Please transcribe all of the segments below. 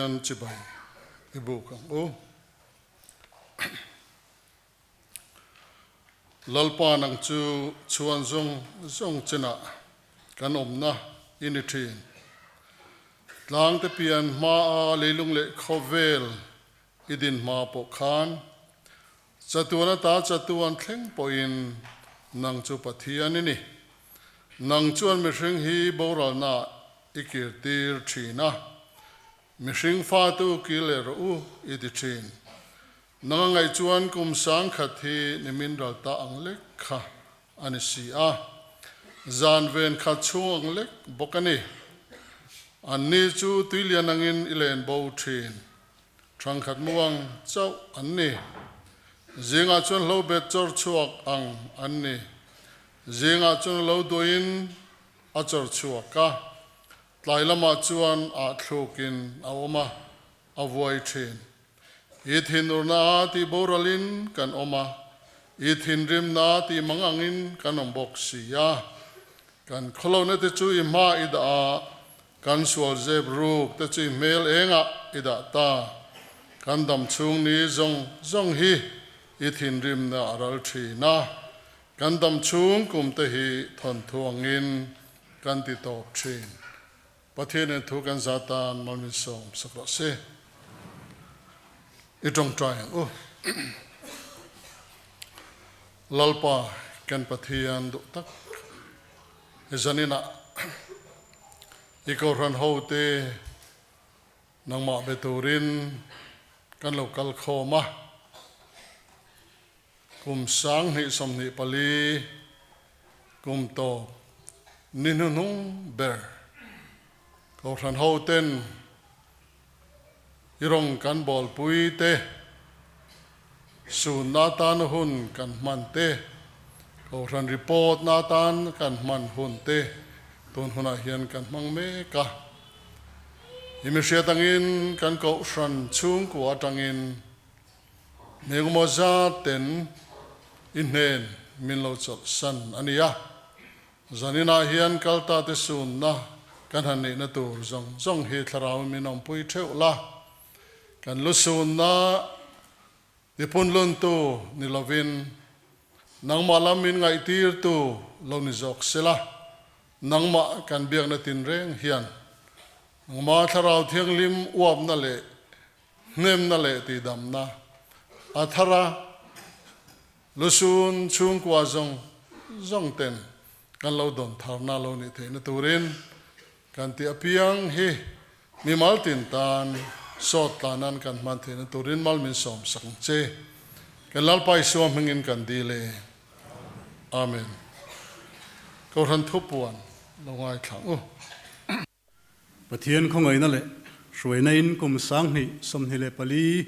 Pathian chibai i buk ang u. Lalpa nang chu chhuan zawng zawng chinah kan awmna i ni thin. Tlangte pian hmaa leilung leh khawvel i din hma pawh khan chatuan ata chatuan thleng pawhin nang chu Pathian i ni. Nang chuan mihring hi boralnaah i kirtir thin a, mihring fate u kir leh rawh u i ti thin. Nang a ngaih chuan kum 10,000 hi nimin ral ta ang lek kha a ni si a, zan ven khat chhung ang lek bawk a ni. Anni chu tuilian angin i len bo thin. Thangkhat muang chauh an ni. Zingah chuan hlo bet chawr chhuak ang an ni. Zingah chuan lo duain a chawr chhuak a, tlai lamah chuan ah thlukin a awm a, a vuai thin. I thinurna a tih boralin kan awm a, i thinrimna a tih mang angin kan awm bawk si a. Kan khawlohna te chu i hma i dah a, kan sual zep ruk te chu i hmel engah i dah ta. Kan dam chhung ni zawng zawng hi i thinrimna a ral thin a, kan dam chhung kum te hi thawnthu angin kan ti tawp thin. Pathianin thu kan za tan mal min sawm sak rawh se. I tawngtai ang u. Lalpa kan Pathian duh tak i zaninah i kohhran ho te nangmah be turin kan lo kal khawm a. Kum 2024 kum tawp ni hnuhnung ber Kohhran hoten i rawng kan bawlpui te, sunna atana hun kan hman te, Kohhran report na atan kan hman hun te tun hunah hian kan hmang mek a. I mihriat angin kan Kohhran chhungkua atangin Engemaw zat ten i hnen min lo chawlh san a ni a, zaninah hian kalta te sunna kan han neihna tur zawng zawng hi thlarau min awmpui theuh la, kan lu sunna tipunluntu ni lovin nangmah lam min ngaihtirtu lo ni zawk sela, nangmah kan biakna tinreng hian nangmah thlarau thianghlim uapna leh Hnemna leh tihdamna a thar a, lusun chhungkua zawng zawng ten kan lo dawn tharna lo nih theihna turin kan tih apiang hi mimal tin tan sawt tlanan kan hman theihna turin mal min sawm sak ang che. Kan Lalpa Isua hmingin kan dil e. Amen. Kohhran thupuan lo ngaithla ang u. Pathian khawngaihna leh hruaina in kum 2024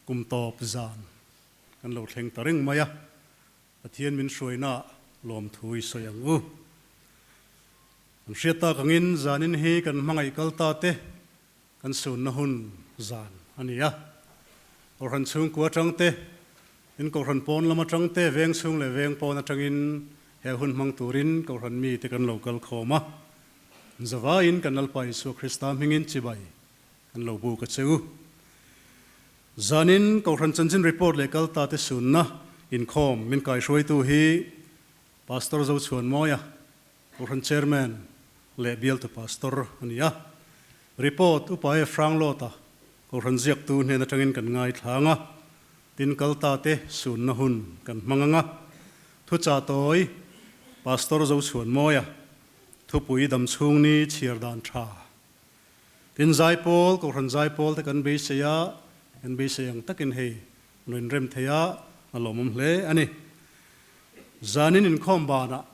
kum tawp zan kan lo thleng ta reng mai a, Pathian min hruaina ah lawmthu i sawi ang u. Kan hriat tak angin zanin hi kan hmangaih kal ta te kan sunna hun zan a ni a. Kohhran chhungkua atang te, in kohhran pawn lam atang te, veng chhung leh veng pawn atangin he hun hmang turin kohhran mite kan lo kal khawm a. Zavaiin kan Lalpa Isua Krista hmingin chibai kan lo buk a che u. Zanin Kohhran Chanchin Report leh kal ta te sunna inkhawm min kaihruaitu hi Pastor Zochhuanmawia, Kohhran Chairman leh Bialtu Pastor a ni a. Report Upa F. Hranglawta, Kohhran ziaktu hnen atangin kan ngaithlang a, tin kal ta te sunna hun kan hmang ang a. Thuchah tawi Pastor Zochhuanmawia, Thupui dam chhung ni chhiar dan tha. Tin zaipawl, Kohhran zaipawl te kan beisei a, kan beisei ang takin hei an rawn inrem thei a, a lawmawm hle a ni. Zanin inkhawm banah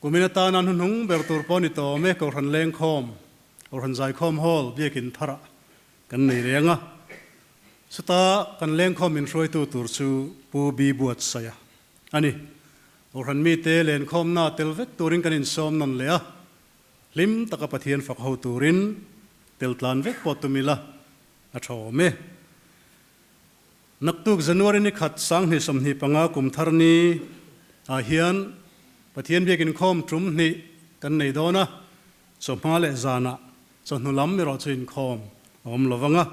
kumin atana hnuhnung ber tur pawh ni tawm e, Kohhran lengkhawm, Kohhran zaikhawm hall biakin tharah kan nei reng a. Chuta kan lengkhawm min hruaitu tur chu Pu B. Buatsaia a ni. Kohhran mite lenkhawmna tel vek turin kan insawm nawn leh a, hlim taka Pathian fak ho turin tel tlan vek pawh tum ila a tha awm e. Naktuk January ni khat 2025 kum thar ni ah hian Pathian biak inkhawm tum hnih kan nei dawn a, chawhma leh zanah. Chawhnu lam erawh chu inkhawm a awm lo vang a.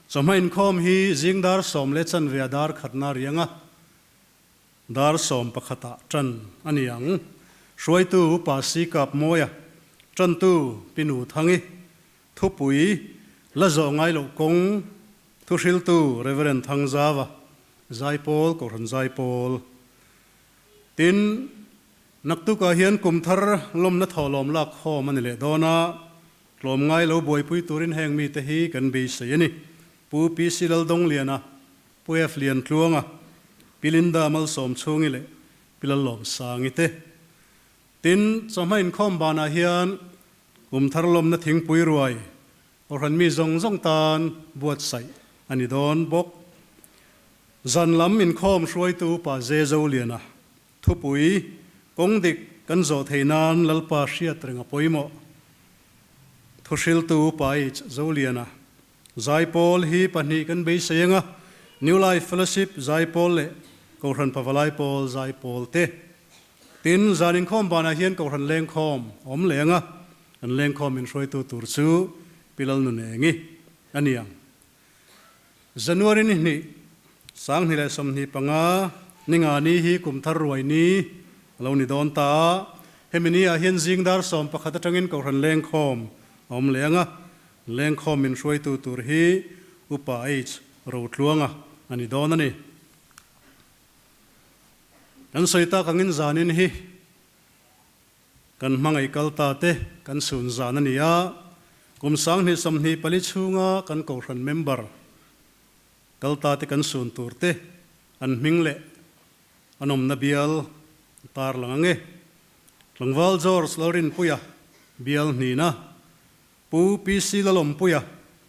Chawhma inkhawm hi zing dar sawm leh chanve a dar khatna riang a, dar 11 ah tan a ni ang. Hruaitu Upa Sikap Mawia, tantu Pi Nu Thangi, thupui la zawh ngai loh kawng thuhriltu Rev. Thangzava, Zaipawl, Kohhran Zaipawl. Tin, naktukah hian kum thar lawmna thawhlawm lak khawm a ni leh dawn a, tlawmngai lo buaipui turin heng mite hi kan beisei a ni. Pu PC Laldawngliana, Pu F Liantluanga, Pi Linda Malsawmchhungi leh Pi Lallawmsangi te. Tin, chawhma inkhawm banah hian kum thar lawmna thingpui ruai Kohhran mi zawng zawng tan buatsaih a ni dawn bawk. Zan lam inkhawm hruaitu Pa Ze Zoliana thupui kawng dik kan zawh theih nan Lalpa hriat reng a pawimawh. Thuhriltu Pa H Zoliana Zaipawl hi pahnih kan beisei anga New Life Fellowship Zaipawl leh Kohhran Pavalai Pawl Zaipawl te. Tin, zan inkhawm banah hian Kohhran lengkhawm a awm leh anga An lengkhawm in hruaitu tur chu Pi Lalnunengi a ni ang. January ni hnih, 2025, ni nga ni hi kum thar ruai ni a lo ni dawn ta a, hemi ni ah hian zing dar 11 atangin Kohhran lengkhawm a awm leh ang a, lengkhawm min hruaitu tur hi Upa H Rotluanga a ni dawn a ni. Kan sawi tak angin zanin hi Kan hmangaih kal ta te kan sun zan a ni a, kum 2024 chhunga kan kohhran member kal ta te kan sun tur te an hming leh an awmna bial tar lang ang e. Tlangval George Lalrinpuia bial hnihna, Pu PC Lalawmpuia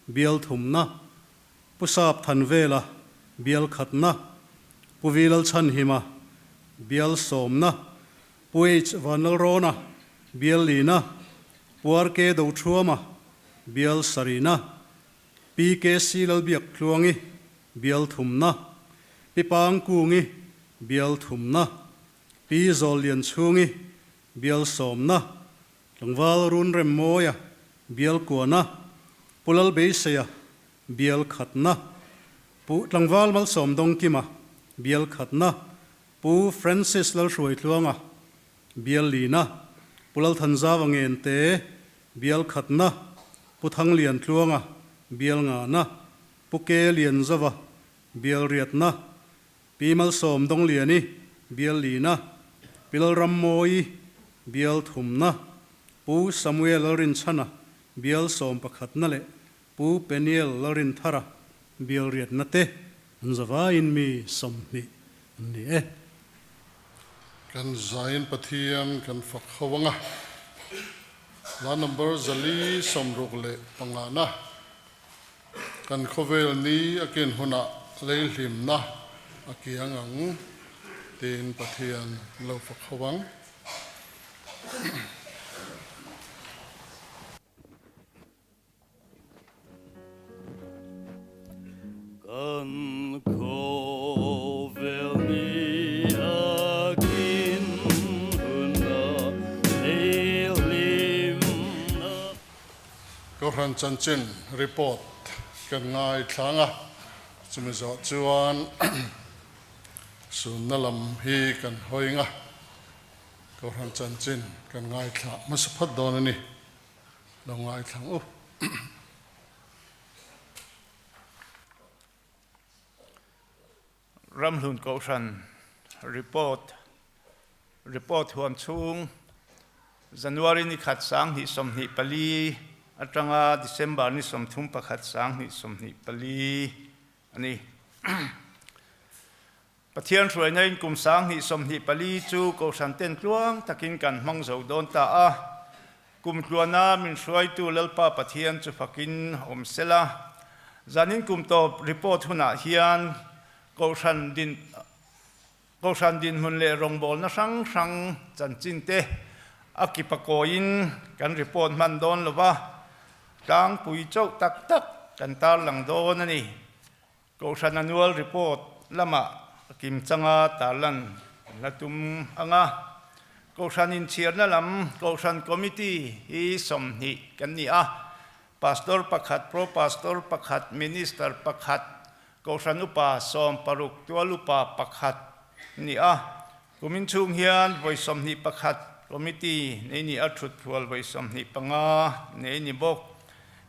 bial thumna, Pu Sap Thanvela bial khatna, Pu Vi Lalchhanhima bial sawmna, Pu H Vanlalrawna bial lina, Pu RK Dothuama bial sarihna, Pi KC Lalbiaktluangi bial thumna, Pi Pangkungi bial thumna, Pi Zawllianchhungi bial sawmna, Tlangval Runremmawia bial kuana, Pu Lalbeiseia bial khatna, Pu Tlangval Malsawmdawngkima bial khatna, Pu Francis Lalhruaitluanga bial lina, Pu Lalthanzava Ngente bial khatna, Pu Thangliantluanga bial ngana, Pu Ke Lianzova bial riatna, Pi Malsawmdawngliani bial lina, Pi Lalrammawii bial thumna, Pu Samuel Lalrinchhana bial sawmpakhatna leh Pu Peniel Lalrinthara bial riatna te an zavaiin mi 20 an ni e. Kan zain Pathian kan fak ho anga, hla number 465 na kan khawvel ni a ken hunah lei hlimna a kiang ang tiin Pathian lo fak ho ang. Kan khawvel ni a kin hunah lei hlimna. Kohhran chanchin report kan ngaithlang a, chumi zawh chuan sunna lam hi kan hawi nga, Kohhran chanchin kan ngaithla hmasa phawt dawn a ni. Lo ngaithlang u. Ramhlun Kohhran Report Report huam chhung January ni khat 2024 atanga December ni 31 2024 a ni. Pathian hruaina in kum 2024 chu Kohhran ten tluang takin kan hmang zo dawn ta a. Kum tluana min hruaitu Lalpa Pathian chu fakin awm sela. Zanin kum tawp report hunah hian Kohhran din Kohhran dinhmun leh rawngbawlna hrang hrang chanchin te a kipa kawiin kan report hman dawn lova, tlangpui chauh tak tak kan tarlang dawn a ni. Kohhran annual report lamah a kim changa tarlan kan la tum ang a. Kohhran inchhirna lam Kohhran Committee hi 20 kan ni a. Pastor pakhat, Pro Pastor pakhat, Minister pakhat, Kohhran Upa 60, Tual Upa pakhat ni a. Kumin chhung hian vawi 21 Committee nei ni a thut phual vawi 25 nei ni bawk.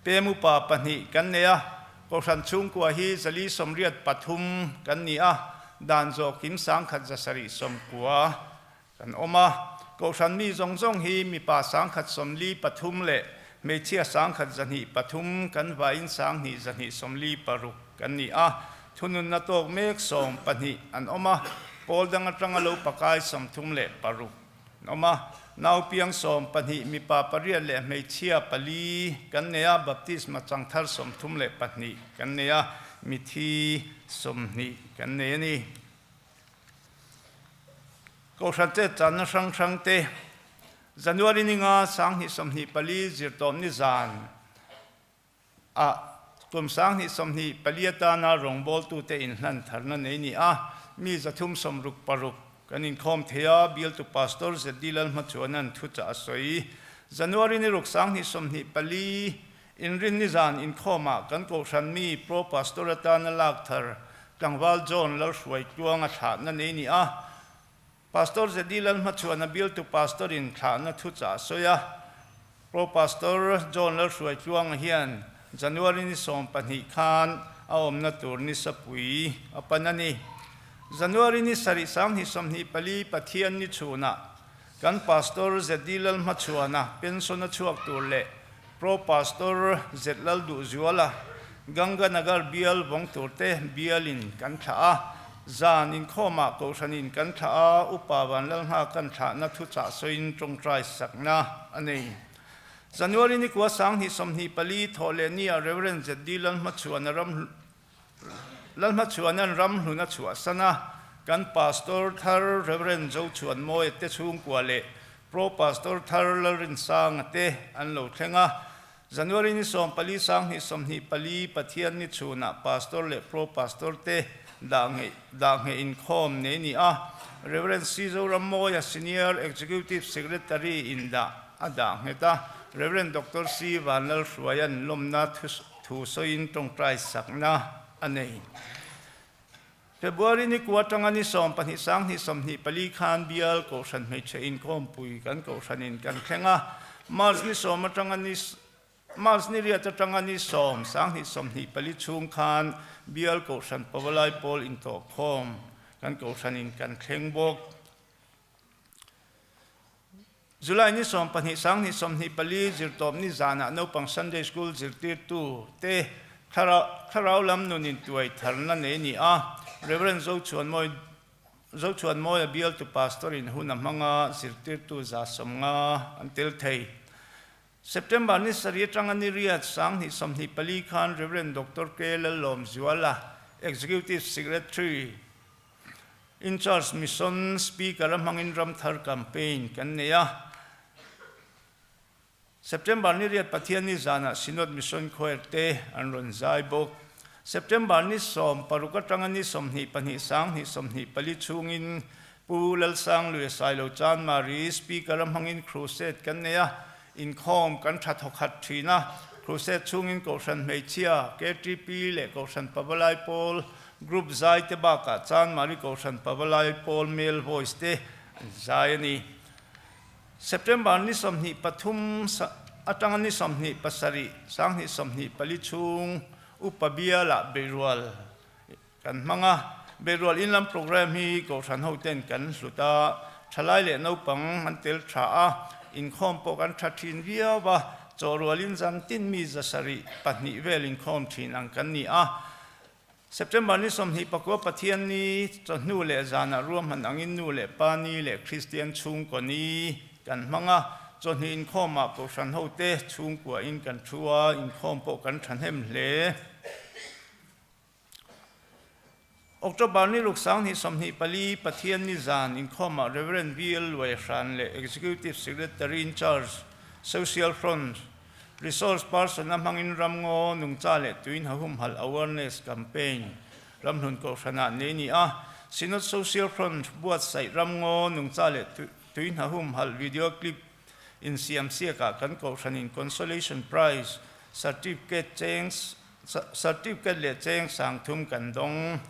Pem Upa pahnih kan nei a, Kohhran chhungkua hi 483 kan ni a, dan zawh kim 1179 kan awm a. Kohhran mi zawng zawng hi mipa 143 leh hmeichhia 1203 kan vaiin 2246 kan ni a. Thununna tawk mek 12 an awm a, pawl dang atanga lo pakai 36 an awm a. Naupiang 12 mipa pariat leh hmeichhia pali kan nei a, baptisma changthar 32 kan nei a, mithi 20 kan nei a ni. Kohhran chet channa hrang hrang te, January ni nga 2024 zirtawpni zan ah kum 2024 atana rawngbawltute inhlan tharna nei ni a, mi 366 kan inkhawm thei a, bialtu Pastor ZD Lalhmachuanan thuchah a sawi. January ni ruk 2024 Inrinni zan inkhawmah kan kohhran mi Pro Pastor atana lak thar tlangval John Lalhruai Tluanga thlahna nei ni a, Pastor ZD Lalhmachhuana bialtu Pastor in thlahna thuchah a sawi a. Pro Pastor John Lalhruai Tluanga hian January ni 12 khan a awmna tur ni sapui a pan a ni. January ni sarih 2024 Pathian ni chhunah Kan Pastor ZD Lalhmachhuana pension a chhuak tur leh Pro Pastor Z Lalduhzuala Ganganagar bial vawng turte bialin kan thlah a, zan inkhawmah Kohhranin kan thlah a, Upa Vanlalnghak kan thlahna thuchah sawiin tawngtai sakna a nei. January ni kua 2024 thawh leh nia Rev. ZD Lalhmachhuana ram Lalhmachhuana'n ram hlun a chhuahsan a, kan Pastor thar Rev. Zochhuanmawia te chhungkua leh Pro Pastor thar Lalrinsanga te an lo thleng a. January ni 14 2024 Pathian ni chhunah Pastor leh Pro Pastor te dah ngei dah ngheh inkhawm nei ni a, Rev. C. Zorammawia Senior Executive Secretary in dah a dah nghet a, Rev. Doctor C. Vanlalhruaia'n lawmna thu Thu sawiin tawngtai sakna a nei. February ni kua atanga ni 12 2024 khan bial Kohhran hmeichhe inkawmpui kan Kohhranin kan thleng a. March ni sawm atanga ni March ni riat atanga ni 10 2024 chhung khan bial Kohhran Pavalai Pawl intawhkhawm kan Kohhranin kan thleng bawk. July ni 12 2024 zirtawpni zanah naupang Sunday School zirtirtu te thlarau lam nun intuai tharna nei ni a, Rev. Zochhuanmawi Zochhuanmawia bialtu Pastor in hun a hmang a, zirtirtu 150 an tel thei. September ni sarih atanga ni riat 2024 khan Rev. Doctor K. Lallawmzuala, Executive Secretary, In charge mission speaker a hmangin ramthar campaign kan nei a. September ni riat Pathian ni zanah Synod Mission Choir te an rawn zai bawk. September ni 16 atanga ni 22 2024 chhungin Pu Lalsangluia Sailo Chanmari speaker a hmangin crusade kan nei a. Inkhawm kan tha thawkhat thin a, crusade chhungin Kohhran Hmeichhia, KTP, leh Kohhran Pavalai Pawl Group zai te bakah Chanmari Kohhran Pavalai Pawl Male Voice te an zai a ni. September ni 23 atanga ni 27 2024 chhung Upa Bialah Beirual kan hmang a, Beirual in lam programme hi Kohhran hoten kan hlut a, thalai leh naupang an tel tha a, inkhawm pawh kan tha thin viau a, chawhrualin zan tin mi 72 vel inkhawm thin ang kan ni a. September ni 29 Pathian ni chawhnu leh zanah ruahman angin nu leh pa ni leh Kristian chhungkaw ni kan hmang a, chawhni inkhawmah Kohhran hote chhungkua in kan thu a, inkhawm pawh kan thahnem hle. October ni ruk 2024 Pathian ni zan inkhawmah Rev. VL Luaihran leh Executive Secretary in Charge, Social Front, Resource Person a hmangin ramngaw nungcha leh tuin hahumhalh awareness campaign Ramhlun Kohhranah nei ni a, Synod Social Front buatsaih ramngaw nungcha leh tuin hahumhalh video clip insiamsiakah kan Kohhranin Consolation Prize. Certificate cheng Certificate leh cheng 30 kan dawng.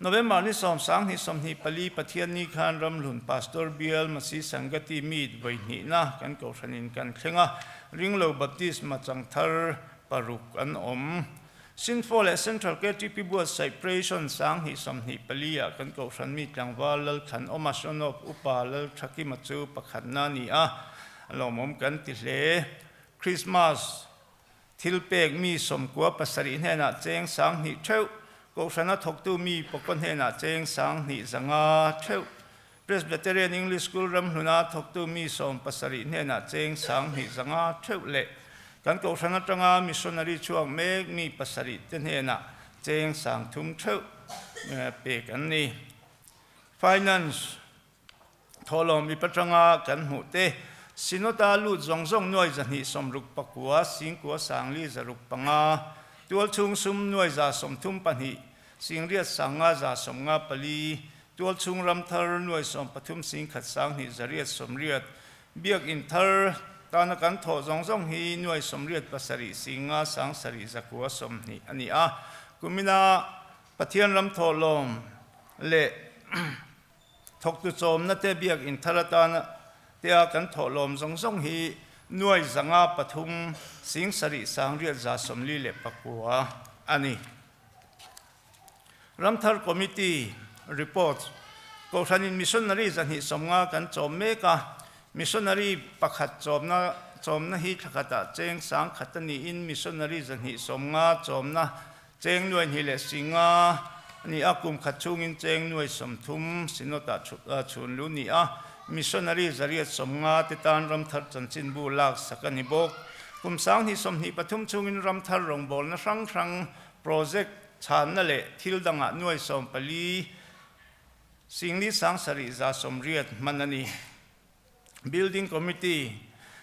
November ni 10 2024 Pathianni khan Ramhlun Pastor Bial Masi Sangati Meet vawi hnihna kan kohhranin kan thleng a, Ringlo Baptisma changthar paruk an awm. Sinfo leh Central KTP buatsaih Preison 2024 ah kan kohhran mi tlangval Lalthlanawma Sonop Upa Lalthakima chu pakhatna a ni a, lawmawm kan ti hle. Christmas thil pek mi 97 hnenah cheng 2000 theuh, kohhrana thawktu mi pawkaw hnenah cheng 2500 theuh, Presbyterian English School ramhluna thawktu mi 70 hnenah cheng 2500 theuh leh kan kohhran atanga missionary chhuak mek mi pasarih te hnenah cheng 3000 theuh pek an ni. Finance thawhlawm ip atanga kan hmuh te Synod-a lut zawng zawng nuai 269 singkua sangli 605 tualchhung sum nuai 132 Singriat 50 154, Tualchhung ramthar nuai 13 singkhat 20 880, Biakinn thar tana kan thawh zawng zawng hi nuai 87 singa 7 zakua 20 a ni a. Kumina Pathian ram thawhlawm leh thawktu chawmna te Biakinn thar atana tea kan thawhlawm zawng zawng hi nuai 503 sing 7 849 a ni. Ramthar Committee Report, Kohhranin Missionary 250 kan chawm mek a, Missionary pakhat chawmna chawmna hi thlakhatah cheng 1000 a niin Missionary 250 chawmna cheng nuai hnih leh singa a ni a, kum khat chhungin cheng nuai 30 Synod-ah chhun lu ni a, Missionary 850 te tan Ramthar chanchinbu lak sak a ni bawk. Kum 2023 chhungin Ramthar rawngbawlna hrang hrang Project chhanna leh thil dangah nuai 14 singli 7 180 hman a ni. Building Committee,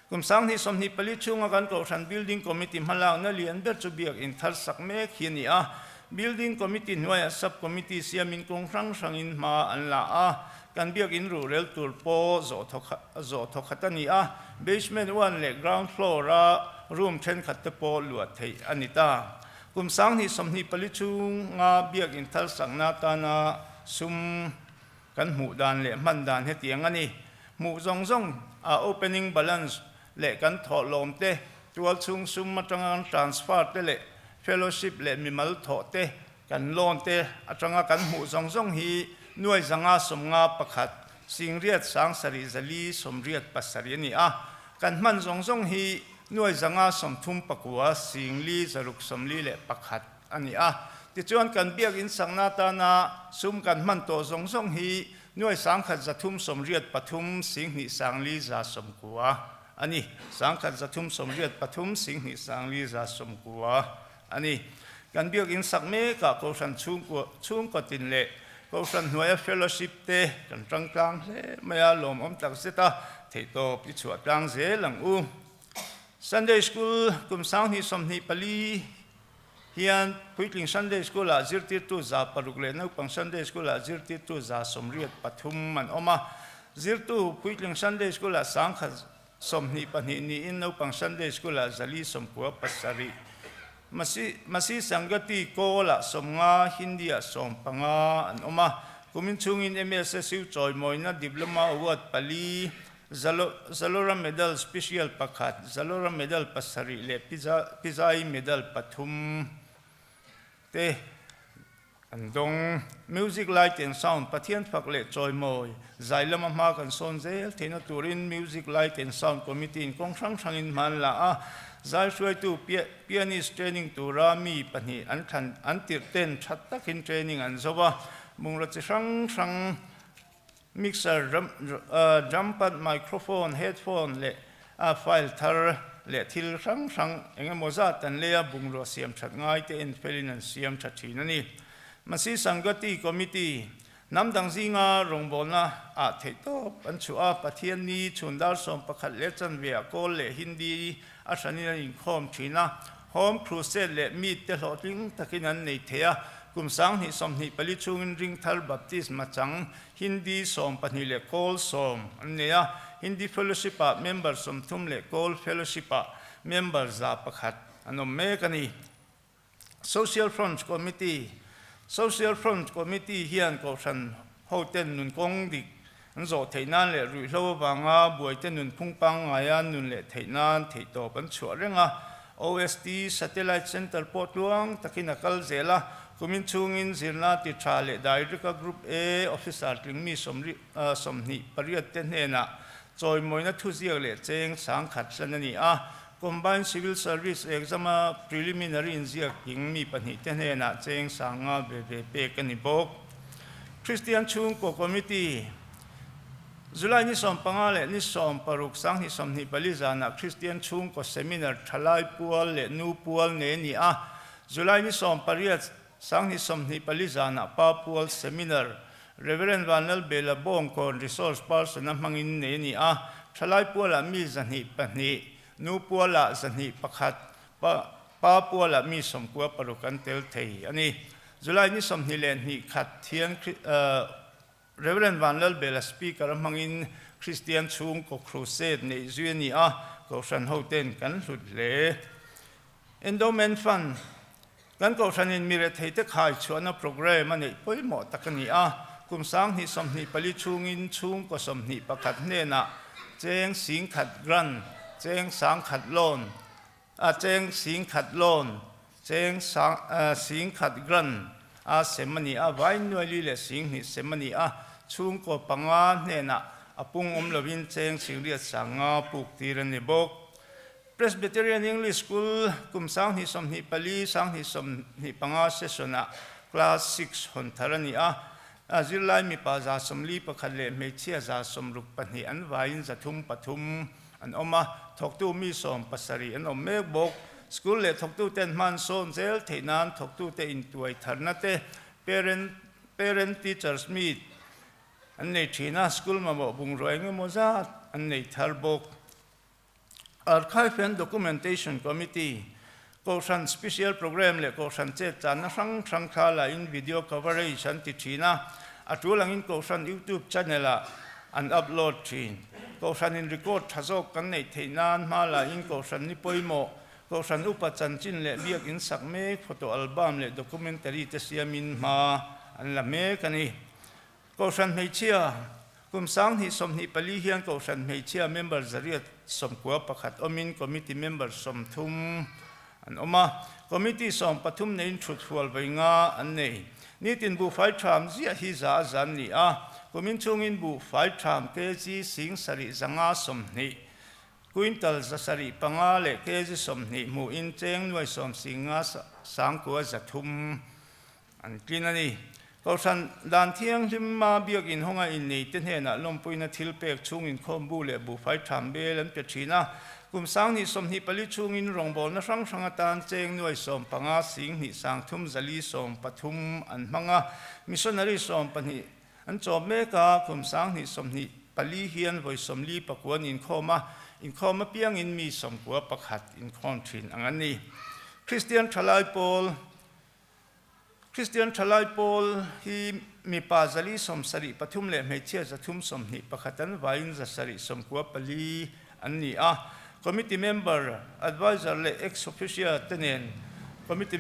Kum 2024 chhunga kan kohhran Building Committee hmalakna lian ber chu biakinn thar sak mek hi a ni a. Building Committee hnuaiah Sub Committee siamin kawng hrang hrangin hma an la a. Kan biakinn ruhrel tur pawh zawh thawk khat a ni a. Basement one leh ground floor-a room thenkhat te pawh luah theih a ni ta. Kum 2024 chhunga biakinn thar sakna atana sum kan hmuh dan leh hman dan hetiang a ni. Hmuh zawng zawng a opening balance leh kan thawhlawm te, tualchhung sum atanga kan transfer te leh fellowship leh mimal thawh te, kan loan te atanga kan hmuh zawng zawng hi nuai 551 singriat 7 487 a ni a. Kan hman zawng zawng hi nuai 539 singli 641 a ni a. Tichuan kan biakinn sakna atana sum kan hman tawh zawng zawng hi nuai 1383 singhnih sangli 190 a ni. 1383 singhnih sangli 190 a ni. Kan biakinn sak mekah Kohhran chhungkua chhungkaw tin leh Kohhran hnuaia fellowship te kan tangtlang hle mai a, lawmawm tak zet a, theihtawp i chhuah tlang zel ang u. Sunday School kum 2024 hian Puitling Sunday School ah zirtirtu 600 leh naupang Sunday School ah zirtirtu 183 an awm a. Zirtu Puitling Sunday School ah 122 niin naupang Sunday School ah 497. Masi Masi Sangati Kawl ah 50, Hindi ah 15 an awm a. Kumin chhungin MSSU chawimawina Diploma Award pali, Zalo Zalora Medal Special pakhat, Zalora Medal pasarih leh Piza Pizai Medal pathum te an dawng. Music Light and Sound Pathian fak leh chawimawi zai lama hma kan sawn zel theihna turin Music Light and Sound Committee in kawng hrang hrangin hma an la a, zai hruaitu pianist training tura mi pahnih an thlan an tirh ten tha takin training an zo a, bungraw chi hrang hrang mixer, drum pad, microphone, headphone leh file thar leh thil hrang hrang eng emaw zat an lei a, bungrua siam that ngai te en felin an siam tha thin a ni. Masi Sangati Committee, hnam dang zinga rawngbawlna ah theih tawp an chhuah a, Pathian ni chhun dar 11 leh chanve ah Kawl leh Hindi a hranin an inkhawm thin a, Home Crusade leh Meet te hlawhtling takin an nei thei a, kum 2024 chhungin Ringthar Baptist Machang, Hindi 12 leh Kawl 10 an nei a, Hindi Fellowship-ah member 30 leh Kawl Fellowship-ah. member 101 an awm mek a ni. Social Front Committee, Social Front Committee hian kohhran hoten nun kawng dik an zawh theih nan leh ruihhlo avanga buaite nun phung pangngaia nun leh theih nan theihtawp an chhuah reng a. OST Satellite Centre pawh tluang takin a kal zel a, kumin chhungin zirna ti tha leh Dairika Group A Officer tling mi 28 te hnenah chawimawina thuziak leh cheng 10,000 hlan a ni a. Combined Civil Service Exam-a preliminary inziak tling mi pahnihte hnenah cheng 50 ve ve pek a ni bawk. Kristian Chhungkaw Committee, July ni 15 leh ni 16 2024 zanah Kristian Chhungkaw Seminar Thalai Pual leh Nu Pual nei a ni a. July ni 18 2024 zanah Pa Pual Seminar Rev. Vanlalbela Bawngkawn Resource Person-a hmangin nei a ni a. Thalai Pualah mi 202, Nu Pualah 201, Pa Pualah mi 96 an tel thei a ni. July ni 22 khat hian Rev. Vanlalbela Speaker a hmangin Kristian chhungkaw Crusade neih zui a ni a, Kohhran hoten kan hlut hle. Endowment Fund, Kan Kohhranin mi retheite khai chhuahna programme a neih pawimawh tak a ni a, kum 2024 chhungin chhungkaw 21 hnenah cheng 10,000 grant, cheng 10,000 loan, A cheng 10,000 loan, cheng 10,000 grant a sem a ni a, vai nuaili leh 2,000 sem a ni a, chhungkaw panga hnenah a pung awm lovin cheng 8,500 puk tir a ni bawk. Presbyterian English School kum 2024, 2025 session-ah Class 6 hawn thar a ni a, zirlai mipa 141 leh hmeichhia 62 an vaiin 303 an awm a, thawktu mi 70 an awm mek bawk. School leh thawktuten hman sawn zel theih nan thawktute intuai tharna te, parent parent teachers meet an nei thin a, school mamawh bungrua eng emaw zat an nei thar bawk. Archive and Documentation Committee, Kohhran Special Programme leh Kohhran chet channa hrang hrang thla la in video coverage an ti thin a, a tul angin Kohhran YouTube channel ah an upload thin. Kohhran in record tha zawk kan neih theih nan hma la in Kohhran ni pawimawh, Kohhran upa chanchin leh biak in sak mek photo album leh documentary te siamin hma an la mek a ni. Kohhran hmeichhia, Kum 2024 hian Kohhran hmeichhia member 191 awmin committee member 30 an awm a. Committee 13 neiin thut hual vawi nga an nei. Nitin buhfai tham ziah hi za a zan ni a. Kumin chhungin buhfai tham kg 7520, quintal 705 leh kg 20 hmuhin cheng nuai sawm singa sangkua 300 An tlin a ni. Kohhran dan thianghlima biakin hawnga inneite hnenah lawmpuina thil pek chhungin khawmbu leh buhfai tham bel an pe thin a. Kum 2024 chhungin rawngbawlna hrang hrang atan cheng nuai 15 sing hnih sang thum zali 13 an hmang a. Missionary 12 an chawm mek a. Kum 2024 hian vawi 49 an inkhawm a. Inkhawm apiangin mi 91 inkhawm thin ang an ni. Kristian thalai pawl. Kristian thalai pawl hi mipa 473 leh hmeichhia 321 an vaiin 794 an ni a. Committee member, adviser leh ex-officio te nen committee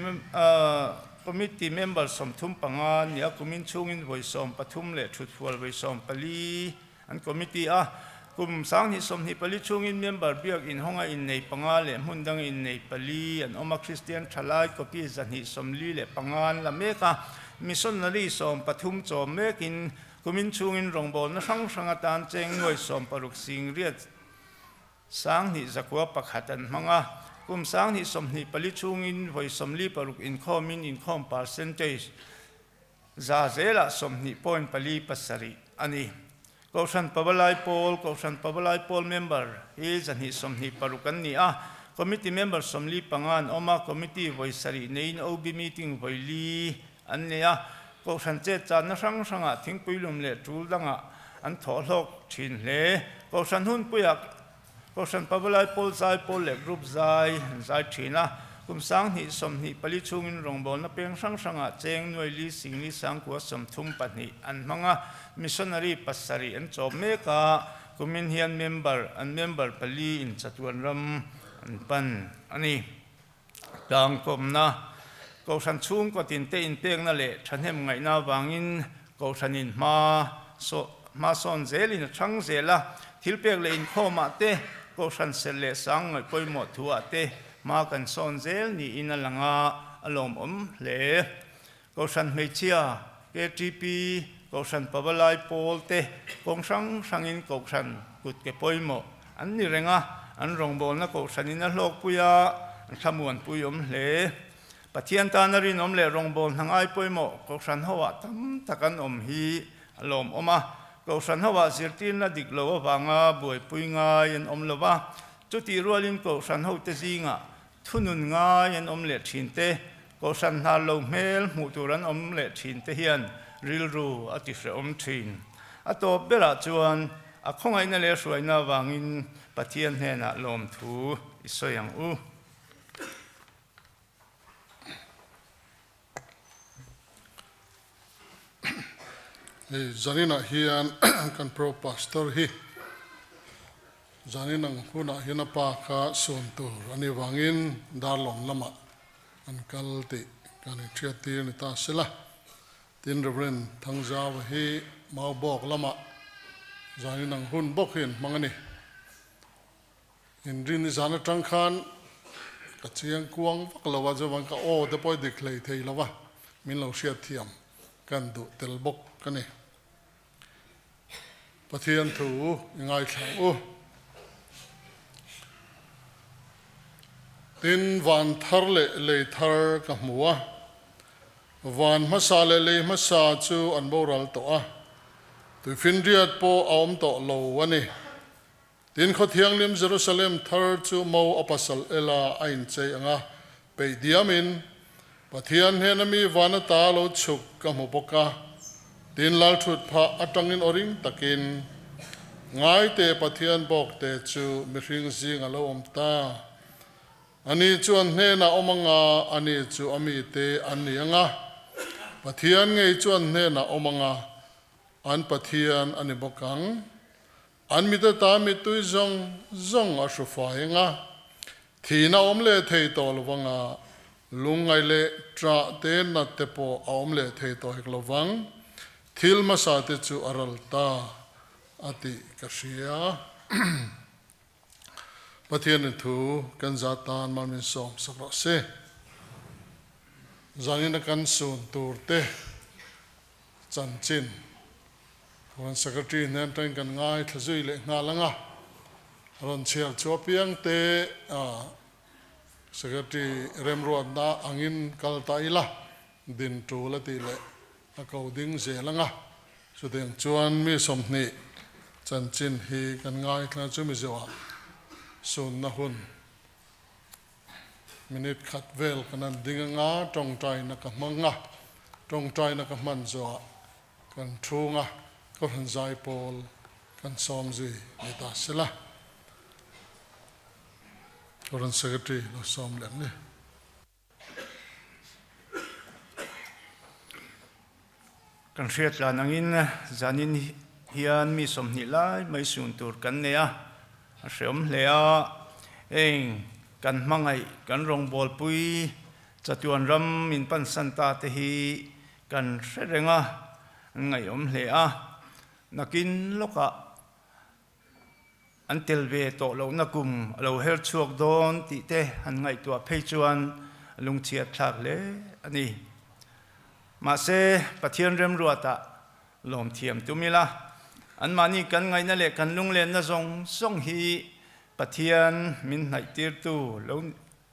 committee member 35 an ni a. Kumin chhungin vawi 13 leh thutfual vawi 14 An committee a kum 2024 chhungin member biak inhawnga innei panga leh hmun danga innei pali an awm a, Kristian thalai copy 245 an la mek a, missionary 13 chawm mekin kumin chhungin rawngbawlna hrang hrang atan cheng nuai 60 singriat 2901 an hmang a, kum 2024 chhungin vawi 46 inkhawmin inkhawm percentage Za zelah 20.47 a ni. Kohhran Pavalai Pawl, Kohhran Pavalai Pawl member hi 226 an ni a, Committee member 45 an awm a, Committee vawi sarih neiin OB meeting vawi li an nei a, Kohhran chet channa hrang hrangah thingpui lum leh tul dangah an thawh hlawk thin hle. Kohhran hunpuiah Kohhran Pavalai Pawl zai pawl leh group zai an zai thin a, kum 2024 chhungin rawngbawlna peng hrang hrangah cheng nuai li singli sangkua 32 an hmang a, missionary pasarih an chawp mek a, kumin hian member an member pali in chatuan ram an pan a ni. Tlangkawmna, Kohhran chhungkaw tinte inpekna leh thahnem ngaihna avangin Kohhranin hma hma sawn zelin a chhang zel a, thilpek leh inkhawmah te, Kohhran serh leh sang ngaih pawimawh thuah te hma kan sawn zel niin a lang a, a lawmawm hle. Kohhran hmeichhia, KTP, Kohhran Pavalai pawl te kawng hrang hrangin Kohhran kut ke pawimawh an ni reng a, an rawngbawlna Kohhranin a hlawkpui a, an thlamuanpui awm hle. Pathian tana rinawm leh rawngbâwl hna ngai pawimawh Kohhran hoah tam tak an awm hi a lawmawm a. Kohhran hoah zirtirna dik lo avanga buaipui ngai an awm lo va, chutih rualin Kohhran hote zingah thunun ngai an awm leh thin te, Kohhran hna lo hmel hmuh tur an awm leh thin te hian rilru a ti hrehawm thin. A tawp berah chuan a khawngaihna leh hruaina avangin Pathian hnenah lawmthu i sawi ang u. Hei zaninah hian kan pro pastor hi zanin ang hunah hian a pa kha sawn tur a nih vangin Darlawn lamah an kal tih kan inhriat tir ni ta sela. Tin Rev. Thangzauva hi Maubawk lamah zanin ang hun bawk hi an hmang a ni. Inrin zan atang khan ka chiang kuang vak lo a, chuvang ka aw te pawh i dik hlei thei lo a, min lo hriat thiam kan duh tel bawk a ni. Pathian thu i ngaithla ang u. Tin, van thar leh lei thar ka hmu a, van hmasa leh lei hmasa chu an boral tawh a, tuifinriat pawh a awm tawh lo a ni. Tin, khaw thianghlim Jerusalem thar chu mo a pasal ela a inchei ang a, peih diamin Pathian hnena mi van ata lo chhuk ka hmu bawk a. Tin, lalthut phah atangin aw ring takin, Ngaite Pathian bawkte chu mihring zing a lo awm ta. Ani chu an hnenah awm ang a, ani chu a mite an ni ang a. Pathian ngei chu an hnenah awm ang a, an Pathian a ni bawk ang. An mit ata mittui zawng zawng a hru fai ang a, thihna awm leh thei tawh lo vang a, lungngaih leh ṭah te nat te pawh a awm leh thei tawh hek lo vang. Thil hmasa te chu a ral ta a tih ka hria. Pathianin thu kan za tan mal min sawm sak rawh se. Zanin a kan sun tur te chanchin Foreign Secretary hnen atangin kan ngaithla zui leh nghal ang a, rawn chhiar chu apiang te Secretary remruatna angin kal ta ila din tul a tih leh a ko ding zel ang a, chutiang chuan mi 20 chanchin hi kan ngaithla chu Mizoah sunna hun Minute khat vel kan han ding anga tawngtaina ka hmang a, tawngtaina ka hman zawhah kan thunga ka rawn zai pawl kan sawm zui ni ta sela. Foreign Secretary lo sawm leh ang ni. Kan hriat tlan angin zanin hian mi 20 lai mai sun tur kan nei a, a hreawm hle a. Heng kan hmangaih, kan rawngbawlpui chatuan ram min pansan ta te hi kan hre reng a, an ngaihawm hle a. Nakin lawkah An tel ve tawh lohna kum a lo her chhuak dawn tih te han ngaihtuah phei chuan a lungchhiat thlak hle a ni. Mahse, Pathian remruatah lawm thiam tum ila, anmahni kan ngaihna leh kan lunglenna zawng zawng hi Pathian min hnaihtirtu lo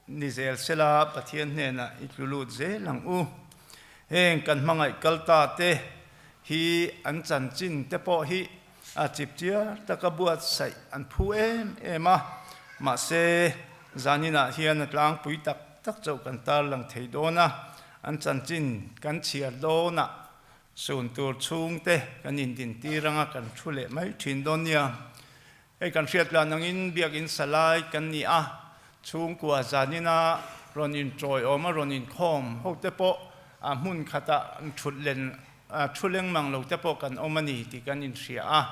ni zel sela Pathian hnenah i tlu lut zel ang u. Heng kan hmangaih kal ta te hi an chanchin te pawh hi a chip chiar taka buatsaih an phu em em a, mahse zaninah hian a tlangpui tak tak chauh kan tarlang thei dawn a, an chanchin kan chhiar dawnah sun tur chhungte kan indintir anga kan thu leh mai thin dawn nia. Hei kan hriat lan angin biakinn salai kan ni a, chhungkua zanina rawn inṭawiawm a rawn inkhawm ho te pawh a hmun khatah thut len thu leng mang lo te pawh kan awm a ni tih kan inhria a.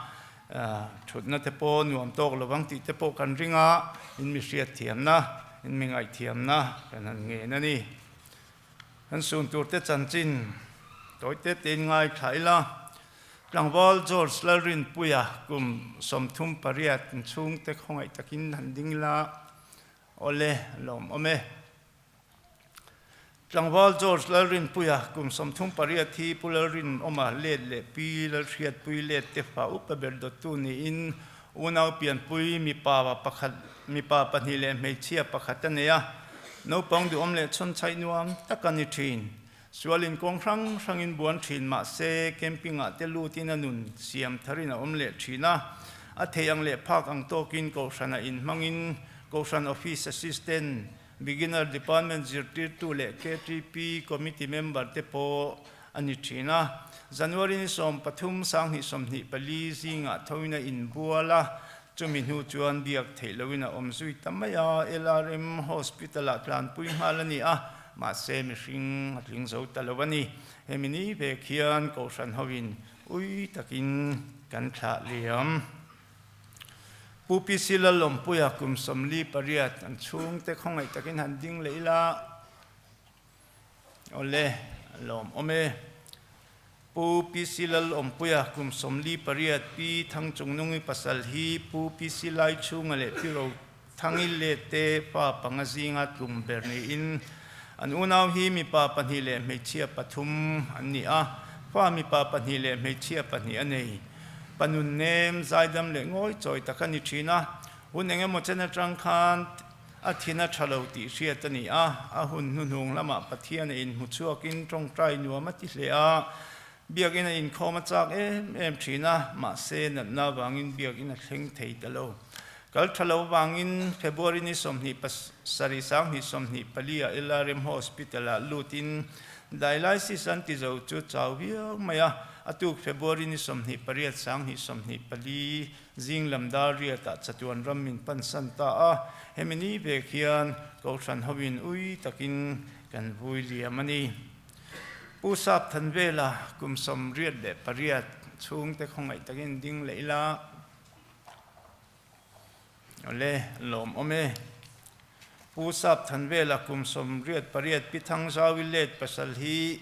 Thutna te pawh nuam tawk lovang tih te pawh kan ring a, in mi hriatthiamna, in mi ngaihthiamna kan han ngen a ni. Kan sun tur te chanchin tawi te tein ngaithla ila, Tlangval George Lalrinpuia kum 38 inchhungte khawngaih takin han ding ila, awle lawmawm e. Tlangval George Lalrinpuia kum 38 hi Pu Lalrinawma let leh Pi Lalhriatpui let te fa upa ber dawttu niin unau pianpui mipa pakhat mipa pahnih leh hmeichhia pakhat a nei a, naupang duhawm leh chhawnchhaih nuam tak a ni thin. Sualin kawng hrang hrangin buan thin mahse camping-ah te lutin a nun siam tharin a awm leh thin a, a theih ang leh phak ang tawkin Kohhranah inhmangin Kohhran Office Assistant, Beginner Department zirtirtu leh KTP Committee member te pawh a ni thin a. January ni 13 2024 zingah thoin a inbual a, chumi hnu chuan biak theih loin a awm zui ta mai a, LRM Hospital-ah tlanpui nghal a ni a, mahse mihring a tling zo ta lo a ni. Hemi ni vek hian Kohhran hoin ui takin kan thlah liam. Pu PC Lalawmpuia kum 48 an chhungte khawngaih takin han ding leh ila, awle a lawmawm e. Pu PC Lalawmpuia kum 48 Pi Thangchungnungi pasal hi Pu PC Laichhunga leh Pi Rothangi lete fa panga zinga tlum ber niin an unau hi mipa pahnih leh hmeichhia pathum an ni a, fa mipa pahnih leh hmeichhia pahnih a nei. Pa nun nem, zaidam leh ngawi chawi tak a ni thin a, hun eng emaw chen atang khan a thin a tha lo tih hriat a ni a, a hun hnuhnung lamah Pathian a inhmu chhuakin tawngtai nuam a ti hle a, biakinn a inkhawm a chak em em thin a, mahse natna avangin biakinn a thleng thei ta lo. Kal tha lo avangin February ni 27 2024 ah LRM Hospital ah lutin Dialysis an ti zo chu chau viau mai a, a tuk February ni 28 2024 zing lam dar riatah chatuan ram min pansan ta a, hemi ni vek hian Kohhran hoin ui takin kan vui liam a ni. Pu Sap Thanvela kum 88 chhungte khawngaih takin ding leh ila. Awle, lawmawm e. Pu Sap Thanvela kum 88 Pi Thangzaui let pasal hi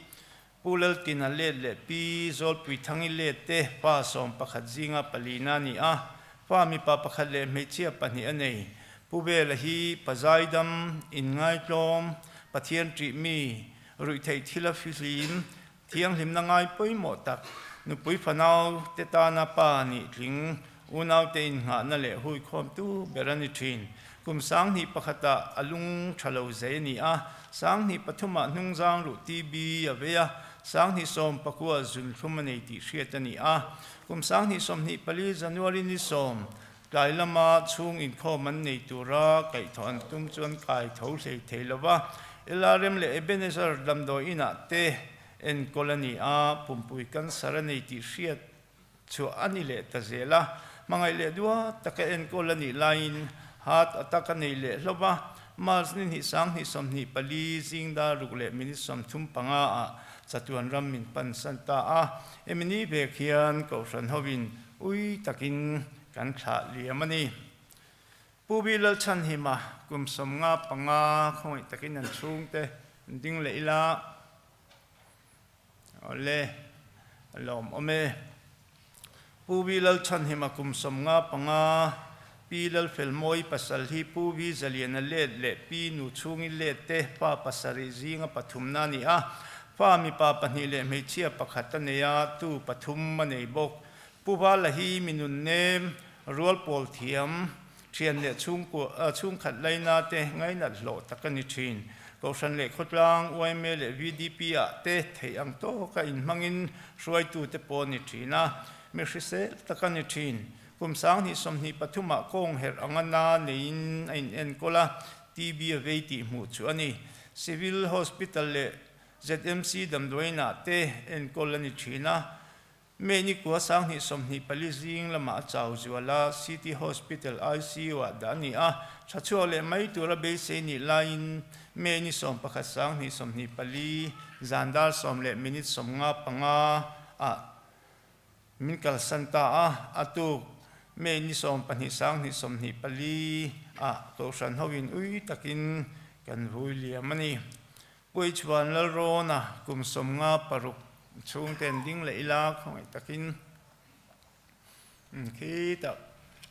Pu Laltina let leh Pi Zawlpui Thangi let te pa 11 zinga palina a ni a, fa mipa pakhat leh hmeichhia pahnih a nei. Pu Vela hi pa zaidam, inngaitlawm, Pathian ṭih mi, ruihtheih thila fihlim, Thianghlimna ngai pawimawh tak, nupui fanau te tana pa nih tling, unaute innghahna leh huikhawmtu ber a ni thin. Kum 2001ah a lung tha lo zei a ni a, 2003ah hnungzang ruh TB a vei a, 2019 zunthlum a nei tih hriat a ni a. Kum 2024 January ni 10, tlai lama chhung inkhawm an nei tura kaihthawh an tum chuan kai tho hlei thei lo va, LRM leh Ebenezer damdawi inah te enkawl a ni a, pumpui cancer a nei tih hriat chhuah a ni leh ta zel a, hmangaih leh duat taka enkawl a nih laiin heart attack a nei leh hlawp a, March ni hnih 2024 zing dar ruk leh minute 35 ah chatuan ram min pansan ta a, hemi ni vek hian Kohhran hoin ui takin kan thlah liam a ni. Pu Bi Lalchhanhima kum 55 khawngaih takin an chhungte an ding leh ila, awle a lawmawm e. Pu Bi Lalchhanhima kum 55 Pi Lalfelmawi pasal hi Pu Vi Zaliana let leh Pi Nu Chhungi let te pa pasarih zinga pathumna a ni a, fa mipa pahnih leh hmeichhia pakhat a nei a, tu pathum a nei bawk. Pu Vala hi mi nun nem, rual pawl thiam, thian leh chhungkua, chhungkhat laina te ngainat hlawh tak a ni thin. Kohhran leh khawtlang, yma leh VDP ah te theih ang tawka inhmangin hruaitu te pawh a ni thin a, mi hrisel tak a ni thin. Kum 2023 ah kawng herh anga na neiin a inenkawl a, TB a vei tih hmuh chu a ni. Civil Hospital leh ZMC damdawiinah te enkawl a ni thin a. May ni kua 2024 zing lamah a chau zual a, City Hospital ICU ah dah a ni a, tha chhuak leh mai tura beisei nih laiin May ni 11 2024 zan dar 10 leh minute 55 ah min kalsan ta a, a tuk. May ni 12 2024 ah Kohhran hoin ui takin kan vui liam a ni. Puai chuan Lalrawna kum 56 chhungten ding leh ila khawngaih takin khitah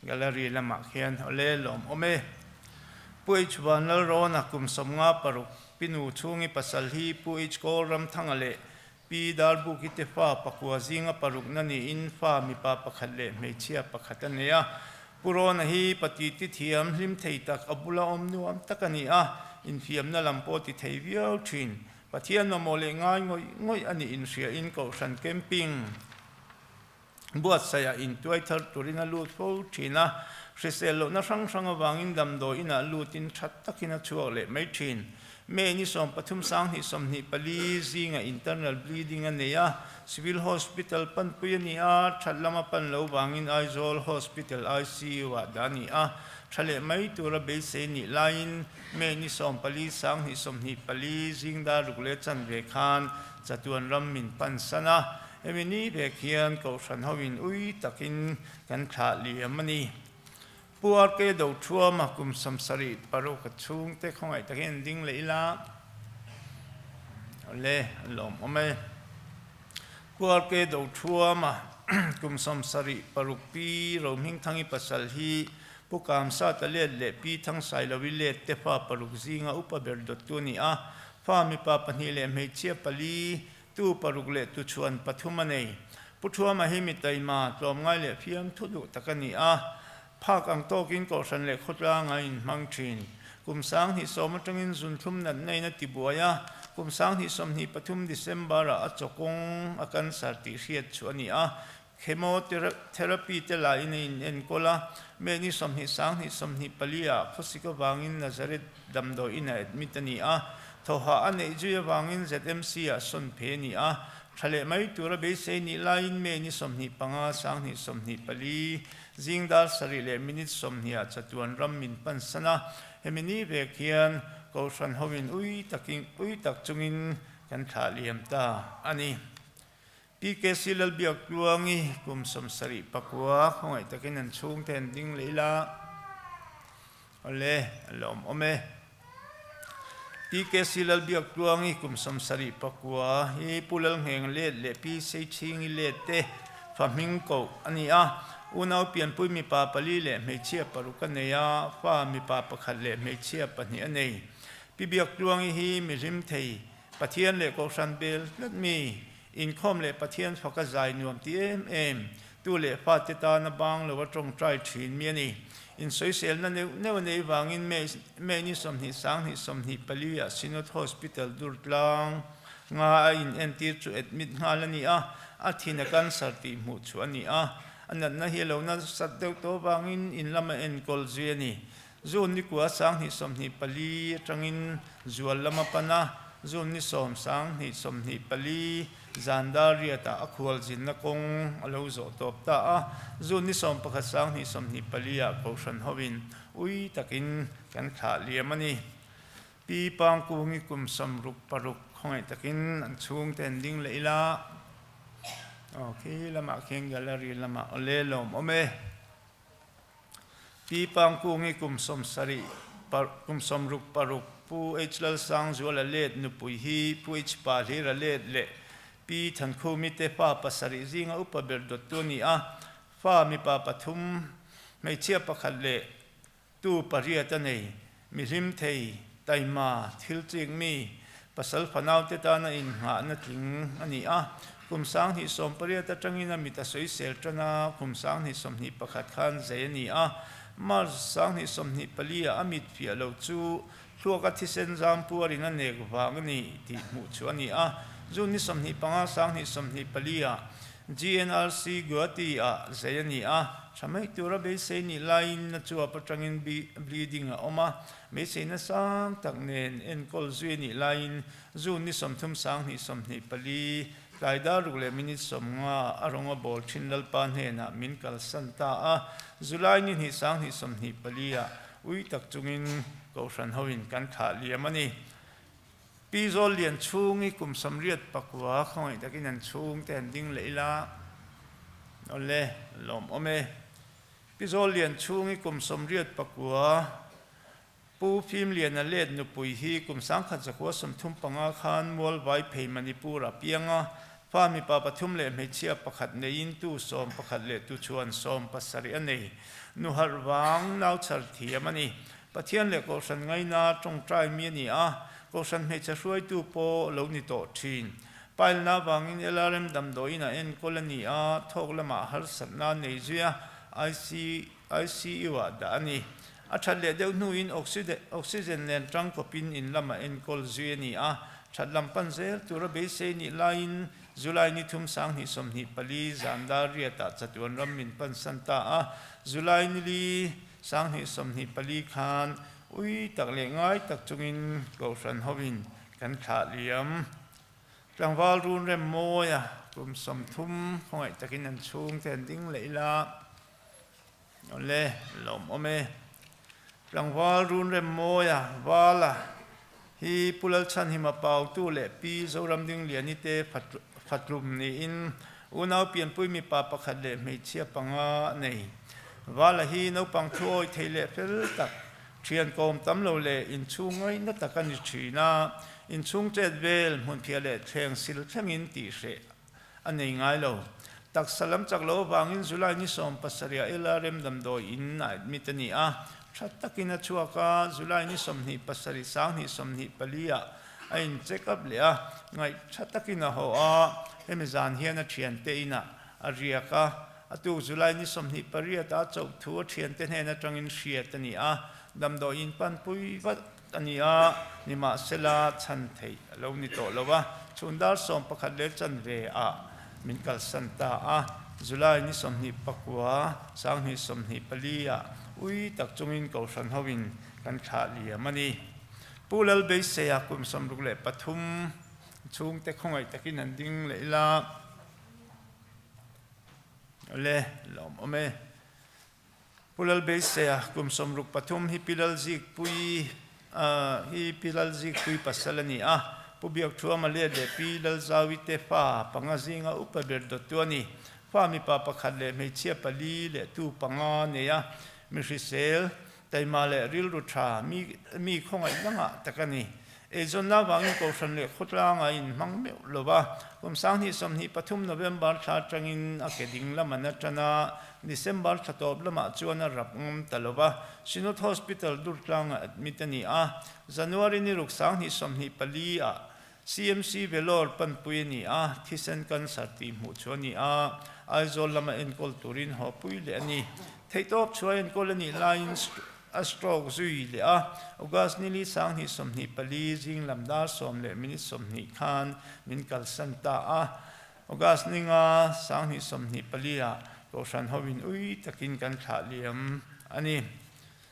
gallery lamah khian awle lawm awm e. Pu H Vanlalrawna kum 56 pinu chhungi pasal hi Pu H Kawl Ramthanga leh Pi Darbuki te fa pakua zinga parukna niin fa mipa pakhat leh hmeichhia pakhat a nei a. Pu Rawna hi pati ti thiam hlim thei tak a bula awm nuam tak a ni a, infiamna lam pawh ti thei viau thin. Pathian mamawh leh ngai ngawih ngawih a nih inhriain Kohhran Camping buatsaihah intuai thar turin a lut fo thin a, hrisel lohna hrang hrang avangin damdawi inah lutin tha takin a chhuak leh mai thin. May ni 13 2024 zingah internal bleeding a nei a, Civil Hospital panpui a ni a, that lama pan lo vangin Aizawl Hospital ICU ah dah a ni a, tha leh mai tura beisei nih laiin May ni 14 2024 zing dar ruk leh chanve khan chatuan ram min pansan a. Hemi ni vek hian Kohhran hoin ui takin kan thlah liam a ni. Pu RK Dothuama kum 76 a chhungte khawngaih takin an ding leh ila. Awle, an lawm awm e. Pu RK Dothuama kum 76 Pi Rohmingthangi pasal hi Pu Kamsa Talet leh Pi Thangsailo-i let te fa paruk zinga upa ber dawttu a ni a. Fa mipa pahnih leh hmeichhia pali Tu paruk leh tu chhuan pathum a nei. Pu Thuama hi mi taima, tlawmngai leh fiam thu duh tak a ni a. Phak ang tawkin Kohhran leh khawtlang a inhmang thin. Kum 2010 atangin zunthlum natna in a ti buai a, kum 2023 December ah a chawkawng a cancer tih hriat chu a ni a. Chemotherapy te la in a in enkawl a, May ni 20 2024 ah khawsik avangin Nazareth damdawi in a admit a ni a, thawhah a neih zui avangin ZMC ah sawn phe a ni a, tha leh mai tura beisei nih laiin May ni 25 2024 zing dar sarih leh minute 20 ah chatuan ram min pansan a, hemi ni vek hian Kohhran hoin ui takin ui tak chungin kan thlah liam ta a ni. PKC Lalbiak Tluangi kum 74 khawngaih takin an chhungte an ding leh ila. Awle, a lawm awm e. PKC Lalbiak Tluangi kum 79 hi Pu Lalngheng let leh Pi Seichhingi let te fa hming koh a ni a. Unau pianpui mipa pali leh hmeichhia paruk a nei a, fa mipa pakhat leh hmeichhia pahnih a nei. Pi Biak Tluangi hi mi hlim thei Pathian leh Kohhran bel tlat mi, inkhawm leh Pathian faka zai nuam ti em em, tu leh fate tana bang lo a tawngtai thin mi a ni. Insawiselna neuh neuh a nei vangin May ni 20 2024 ah Synod Hospital Durtlang nga a in entir chu admit nghal a ni a, a thin a cancer tih hmuh chhuah a ni a, a natna hi a lo nasat deuh tawh vangin in lama enkawl zui a ni. June ni kua 2024 atangin zual lam a pan a, June ni 10 2024 zan dar riatah a khual zinna kawng a lo zawh tawp ta a, June ni 11 2024 ah Kohhran hoin ui takin kan thlah liam a ni. Pi Pangkungi kum 66 khawngaih takin an chhungte an ding leh ila, aw khi lamah khian gallery lamah awle lawm awm e. Pi Pangkungi kum 76 kum 66 Pu H Lalsangzuala let nupui hi Pu H Pahlira let leh Pi Thankhumi te fa pasarih zinga upa ber dawttu a ni a, fa mipa pathum, hmeichhia pakhat leh tu pariat a nei. Mi hlim thei, taima, thil chik mi, pasal fanaute tana innghahna tling a ni a. Kum 2018 atangin a mit a sawisel tan a, kum 2021 khan zai a ni a. March 2024 ah a mit fiah lo chu thluaka thisen zam puarin a nek vang a ni tih hmuh chu a ni a. June ni 25 2024 ah GNRC Guwahati ah zai a ni a. Tha mai tura beisei nih laiin na chuap atangin bleeding a awm a, beiseina sang tak nen enkawl zui a nih laiin June ni 30 2024 tlai dar ruk leh minute 50 a rawng a bawl thin Lalpa hnenah min kalsan ta a, July ni hnih 2024 ah ui tak chungin Kohhran hoin kan thlah liam a ni. Pi Zawl Lian chhungi kum 89 khawngaih takin an chhungte an ding leh ila. Awle, lawm awm e. Pi Zawl Lian chhungi kum 89, Pu Fim Liana let nupui hi kum 1935 khan Mualvai phei Manipur a piang a, fa mipa pathum leh hmeichhia pakhat neiin tu 11 leh tu chuan 70 a nei. Nu harh vang nau chhar thiam a ni. Pathian leh Kohhran ngaina tawngtai mi a ni a, Kohhran hmeichhe hruaitu pawh lo ni tawh thin. Pailna avangin LRM damdawiin a enkawl a ni a, thawk lamah harsatna nei zui a, IC, ICU ah dah a ni. A that leh deuh hnuin oxygen nen tangkawpin in lamah enkawl zui a ni a, that lam pan zel tura beisei nih laiin July ni thum 2024 zan dar riatah chatuan ram min pansan ta a, July ni li 2024 khan ui tak leh ngai tak chungin Kohhran hovin kan thlah liam. Tlangval run rem mawi a, kum 30 khawngaih takin an chhungte an ding leh ila. Awle, lawmawm e. Tlangval run rem mawi a, Vala hi Pu Lalchhanhima Pautu leh Pi Zoramdingliani te fatlum niin unau pianpui mipa pakhat leh hmeichhia panga a nei. Vala hi naupang thuawi thei leh fel tak, Thian kawm tam lo leh inchhung ngaihna tak a ni thin a, inchhung chet vel hmunphiah leh thleng sil thlengin tihhreh a nei ngai lo. Taksa lam chak lo avangin July ni 70 ah LRM damdawi in a admit a ni a, tha takin a chhuak a, July ni 27 2024 ah a in check up leh a, ngaih tha takin a haw a, hemi zan hian a thiante inah a riak a, A tuk July ni 28 a chauh thu a thiante hnen atangin hriat a ni a, damdawiin panpui vat a ni a, nimahsela chhan theih a lo ni tawh lo a, chhun dar 11 leh chanve ah min kalsan ta a, July ni 29 2024 ah ui tak chungin Kohhran hoin kan thlah liam a ni. Pu Lalbeiseia kum 63 chhungte khawngaih takin an ding leh ila. Le, lawmawm e. Pu Lalbeisea kum 63 hi Pi Lalzikpui hi Pi Lalzikpui pasal a ni a. Pu Biakthuama let leh Pi Lalzawi te fa panga zinga upa ber dawttu a ni. Fa mipa pakhat leh hmeichhia pali leh tu panga nei a. Mi hrisel, Taima leh rilru tha mi mi khawngaih dangah tak a ni. Eizawnna avangin Kohhran leh khawtlanga inhmang meuh lo va, kum 2023 November thla atangin a ke ding lam an atan a, December thla tawp lamah chuan a rap ngam ta lo va, Synod Hospital Durtlanga admit a ni a, January ni ruk 2024 ah CMC Vellore panpui a ni a, thisen cancer tih hmuh chu a ni a, Aizawl lama enkawl turin haw pui leh a ni. Theihtawp chhuah enkawl a nih laiin a stroke zui leh a, August ni li 2024 zing lam dar sawm leh minute 20 khan min kalsan ta a, August ni nga 2024 ah Kohhran hovin ui takin kan thlah liam a ni.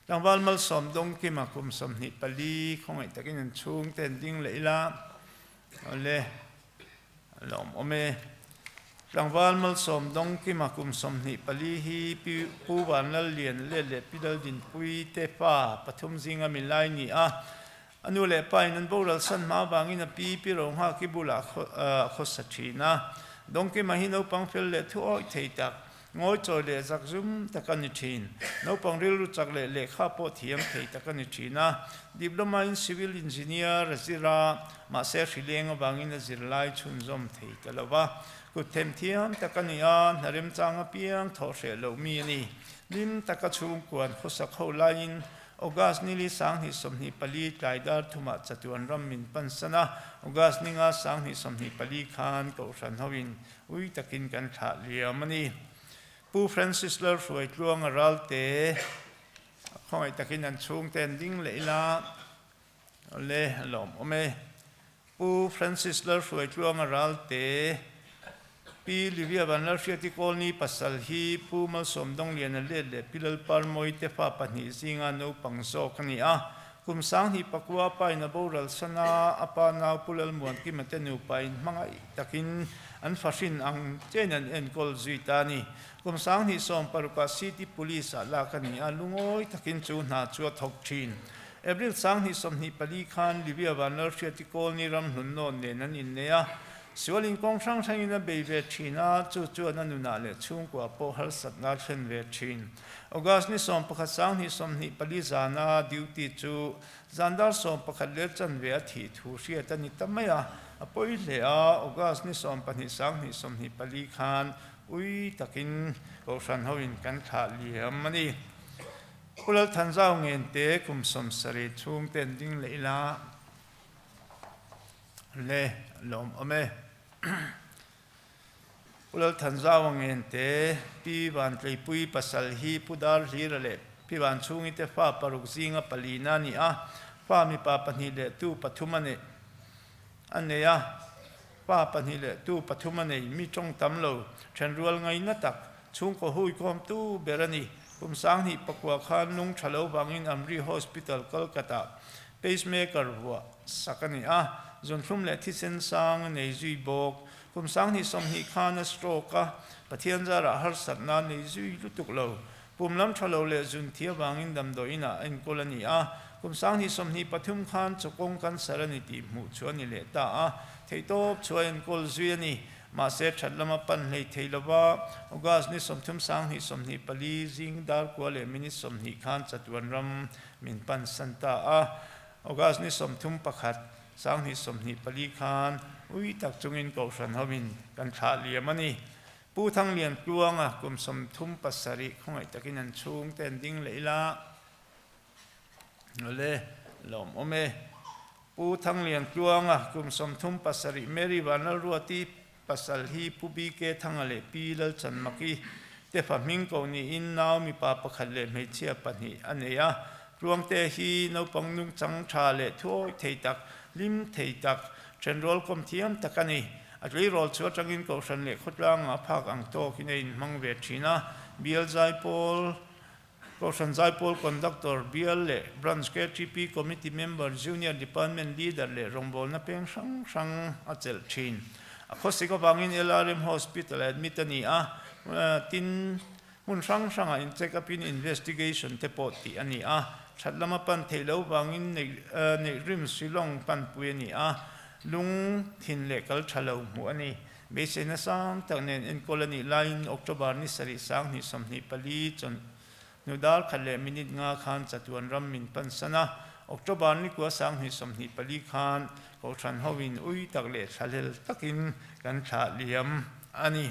Tlangval malsawm dawngkima kum 24 khawngaih takin an chhungte an ding leh ila, awle a lawmawm e. Tlangval malsawm dawngkima kum 24 hi Pi Pu Vanlallian let leh Pi Laldinpui te fa pathum zinga mi lai ni a. A nu leh pa in an boral san hma avangin a pi Pi Rohnghaki bulah a khawsa thin a. Dawngkima hi naupang fel leh thu awih thei tak, Ngawi chawi leh zak zum tak a ni thin. Naupang rilru chak leh lehkha pawh thiam thei tak a ni thin a. Diploma in Civil Engineer a zir a, mahse hrileng avangin a zirlai chhunzawm thei ta lo va. Kut them thiam tak a ni a, hna remchang apiang thawh hreh loh mi a ni. Hlim taka chhungkuan khawsak ho laiin August ni li 2024 tlai dar thumah chatuan ram min pansan a, August ni nga 2024 khan Kohhran hoin Ui takin kan thlah liam a ni. Pu Francis Lalhruai Tluanga Ralte a khawngaih takin an chhungte an ding leh ila, awle a lawmawm e. Pu Francis Lalhruai Tluanga Ralte, Pi Livia Vanlalhriati Kawlni pasal hi Pu Malsawm Dawngliana let leh Pi Lalparmawi te fa pahnih zinga naupang zawk a ni a. Kum 2009 pa in a boral san a, a pa nau Pu Lalmuankima te nupa in hmangaih takin an fahrin ang chen an enkawl zui ta a ni. Kum 2016 ah City Police ah lak a ni a, lungawi takin chu hna chu a thawk thin. April 2024 khan Livia Vanlalhriati Kawlni ram hlun nawn nen an innei a. Sualin kawng hrang hrangin a bei ve thin a, chu chuan a nunah leh chhungkua pawh harsatna a thlen ve thin. August ni 11 2024 zana duty chu zan dar 11 leh chanve a thih thu hriat a ni ta mai a, a pawi hle a, August ni 12 2024 khan ui takin Kohhran hoin kan thlah liam a ni. Pu Lalthanzau Ngente kum 70 chhung ten ding leh ila le lawm awm e. Pu Lalthanzau Ngente Pi Vantleipui pasal hi Pu Darhlira leh Pi Vanchhungi te fa paruk zinga palina a ni a, fa mipa pahnih leh tu pathum a nei a nei a. Pa pahnih leh tu pathum a nei, mi tawng tam lo, thenrual ngaina tak, chhungkaw huikawmtu ber a ni. Kum 2009 khan lung tha lo vangin Amri Hospital, Kolkata pacemaker vuah sak a ni a, zunthlum leh thisen sang a nei zui bawk. Kum 2020 khan a stroke a, Pathian zarah harsatna a nei zui lutuk lo. Pum lam tha lo leh zun thi avangin damdawiin ah a enkawl a ni a, kum 2023 khan chawkawng cancer a ni tih hmuh chu a ni leh ta a, theihtawp chu a enkawl zui a ni. Mahse that lama pan hlei thei lova, August ni 30 2024 zing dar kua leh minute 20 khan chatuan ram min pan san ta a, August ni 31 2024 khan ui tak chungin Kohhran hoin kan thlah liam a ni. Pu Thanglian Tluanga kum 37 khawngaih takin an chhung te an ding leh ila le lawm awm e. Pu Thanglian Tluanga kum 37 Mary Vanlalruati pasal hi Pu BK Thanga leh Pi Lalchanmaki te fa hming ko niin nau mipa pakhat leh hmeichhia pahnih a nei a. Tluangte hi naupang nungchang tha leh thuawi thei tak, hlim thei tak, thenrual kawm thiam tak a ni. A tleirawl chu atangin Kohhran leh khawtlangah a phak ang tawkin a inhmang ve thin a, Bial Zaipawl, Kohhran Zaipawl Conductor, Bial leh Branch KTP Committee Member, Junior Department Leader leh rawngbawlna peng hrang hrang a chelh thin. A khawsik avangin LRM Hospital-ah admit a ni a, tin, hmun hrang hrangah in check up in investigation te pawh tih a ni a, that lama pan theih loh vangin neih rim Shillong panpui a ni a, lung thin leh kal tha lo hmuh a ni. Beiseina sang tak nen enkawl a nih laiin October ni sarih 2024 chawn hnu dar khat leh minute nga khan chatuan ram min pansan a, October ni kua 2024 khan Kohhran hoin ui tak leh thlahlel takin kan thlah liam a ni.